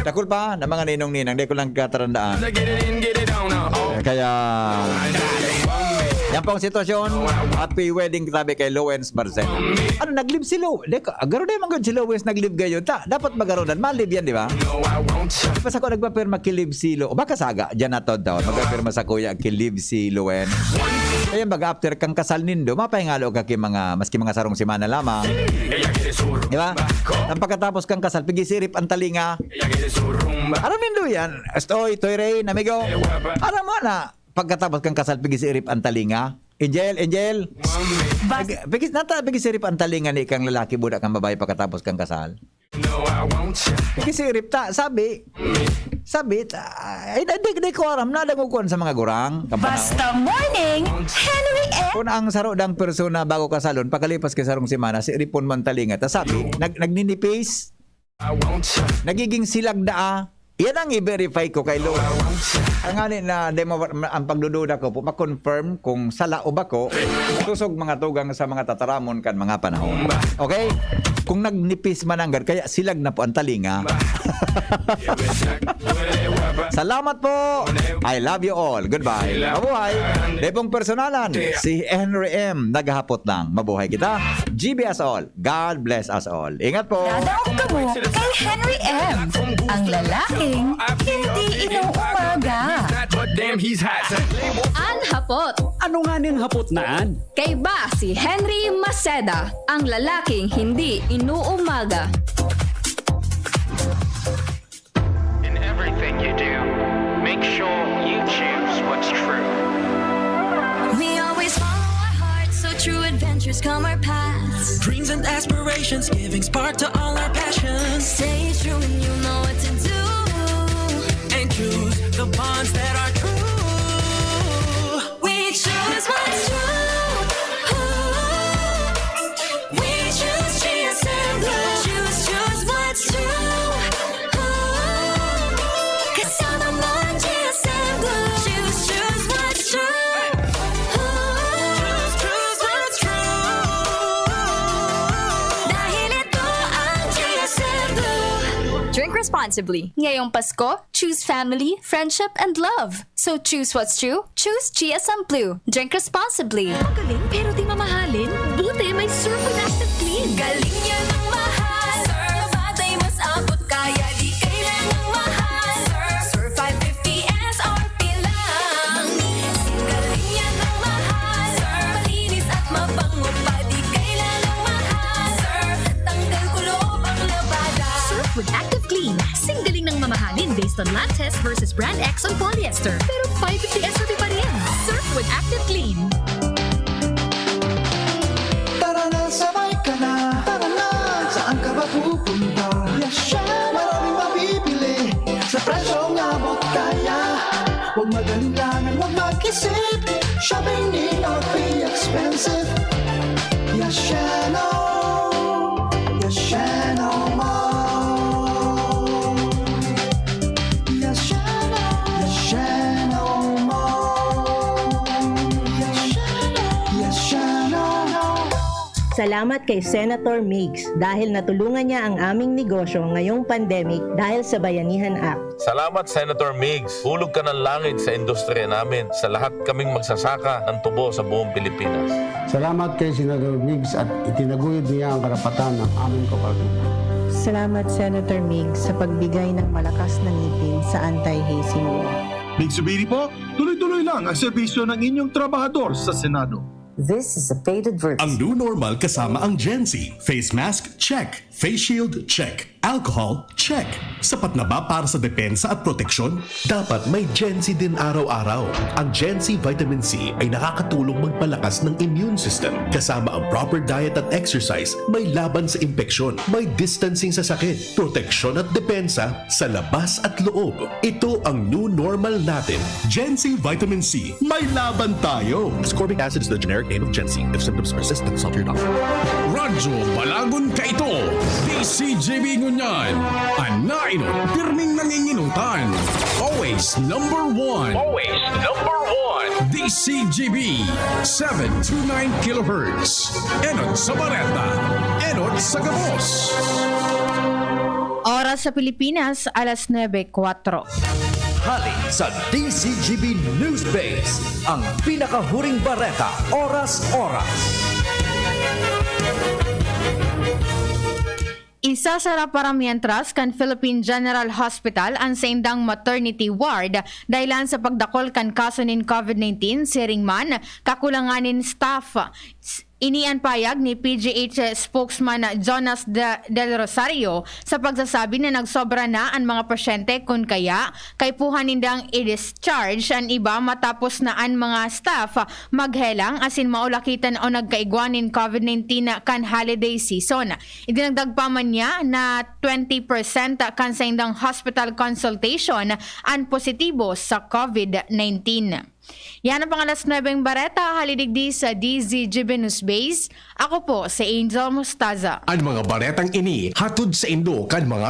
Dakul pa na mga ninong-ninang, di ko lang katarandaan. Kaya, yan po ang sitwasyon. Happy wedding tabi kay Lowens Barcena. Ano, nag-live si Low? Di ko, garo na yung mga si Lowens nag-live gayon. Ta, dapat magaronan. Ma-live yan, di ba? Basta ko nagpapirma ki-live si Low. Baka saga, dyan na to daw. Magpapirma sa kuya, ki-live si Lowens. Kaya baga after kang kasal nindo, mapahingalo ka ki mga, maski mga sarong semana lamang. Di ba? Ang pagkatapos kang kasal, pigisiirip ang talinga. Aram nindo yan. Estoy, Toy Rain, amigo. Aram mo na, pagkatapos kang kasal, pigisiirip ang talinga. Angel, Angel. Bas- Pig-, pigis, nata, pigisiirip ang talinga ni kang lalaki, buda kang babae pagkatapos kang kasal. Pigisiirip ta, sabi. Sabi, ta, ay, di, di, di ko aram, nadangog ko sa mga gurang. Kapanahon. Basta Morning, Henry M. Kung ang saro dang persona bago kasalon, pagkalipas kay sarong semana, si Ripon Mantalinga, ta sabi, nag, nagninipis, nagiging silag daa. Yan ang i-verify ko kay Lord. Ang ani na, di mo, ang pagdududa ko po, ma-confirm kung sala o bako, tusog mga tugang sa mga tataramon kan mga panahon. Okay? Kung nagnipis mananggad, kaya silag na po ang talinga. Salamat po. I love you all. Goodbye. Mabuhay. Depong personalan, si Henry M. Naghahapot lang. Mabuhay kita. G B us all. God bless us all. Ingat po. Dadaog kamo kay Henry M. Ang lalaking hindi inuumaga. Damn, he's hot. An hapot. Ano nga ning hapot na an? Kaiba si Henry Maceda, ang lalaking hindi inuumaga. In everything you do, make sure you choose what's true. We always follow our hearts, so true adventures come our paths. Dreams and aspirations, giving spark to all our passions. Stay true and you know what to do. And choose the bonds that are true. We choose what's true. Ooh. We choose G S M Blue. Choose, choose what's true. Ooh. Kasama mo ang G S M Blue. Choose, choose what's true. Ooh. Choose, choose what's true. Dahil ito ang G S M Blue. Drink responsibly. Ngayong Pasko, choose family, friendship, and love. So choose what's true, choose G S M Blue. Drink responsibly. Magaling pero di mamahalin? Buti may Surf with Active Clean. Galing niya ng mahal. Surf, batay mas abot kaya di kailangang mahal. Surf, Surf five fifty S R P lang. Galing niya ng mahal. Surf, malinis at mabango pa di kailangang mahal. Surf, tanggal kuloob ang labada. Surf with Active Clean. Singgaling ng mamahalin based on lab test versus brand X on polyester. Pero five fifty S R P pa rin. Surf with Active Clean. Tara na, sabay ka na. Tara na, saan ka ba pupunta? Yes, siya. Maraming mabibili sa presyong abot kaya. Huwag mag-alinlangan, huwag mag-isip. Shopping need not be expensive. Yes, siya, no. Yes, siya, no more. Yes, siya, no. Yes, siya, no more. Yes, siya, no. Yes, siya, no. Salamat kay Senator Migs dahil natulungan niya ang aming negosyo ngayong pandemic dahil sa Bayanihan Act. Salamat, Senator Migs. Hulog ka ng langit sa industriya namin, sa lahat kaming magsasaka ng tubo sa buong Pilipinas. Salamat kay Senador Migs at itinaguyod niya ang karapatan ng aming kooperatiba. Salamat, Senator Migs, sa pagbigay ng malakas na ngipin sa anti-hazy mo. Migsubiri po, tuloy-tuloy lang ang serbisyo ng inyong trabahador sa Senado. This is a paid advertisement. Ang new normal kasama ang Gen Z. Face mask, check. Face shield, check. Alcohol, check. Sapat na ba para sa depensa at proteksyon? Dapat may Gen Z din araw-araw. Ang Gen Z Vitamin C ay nakakatulong magpalakas ng immune system, kasama ang proper diet at exercise, may laban sa impeksyon, may distancing sa sakit, proteksyon at depensa sa labas at loob. Ito ang new normal natin. Gen Z Vitamin C, may laban tayo! Ascorbic acid is the generic name of Gen Z. If symptoms persist, consult your doctor. Radyo Balagon Kaito, D C G B Ngunyan, an nainot, pirming nanginginutan. Always number one. Always number one. D C G B, seven two nine kilohertz. Enot sa Bareta, enot sa gabos. Oras sa Pilipinas, alas nuebe kwatro. Hali sa D C G B News Base, ang pinakahuring bareta, oras-oras. Isasara para mientras kan Philippine General Hospital an saindang maternity ward dahilan sa pagdakol kan kaso nin COVID nineteen, siring man, kakulangan nin staff. S- Ini an payag ni P G H spokesman Jonas De- Del Rosario sa pagsasabi na nagsobra na an mga pasyente, kun kaya kaipuhan nindang i-discharge an iba matapos na an mga staff maghelang asin maulakitan o nagkaigwa nin COVID nineteen kan holiday season. Idinagdag pa man niya na twenty percent kan saindang hospital consultation an positibo sa COVID nineteen. Yan ang pang-alas nuebeng bareta, hali digdi sa D Z G B News Base. Ako po si Angel Mostaza. An mga baretang ini hatod saindo kan mga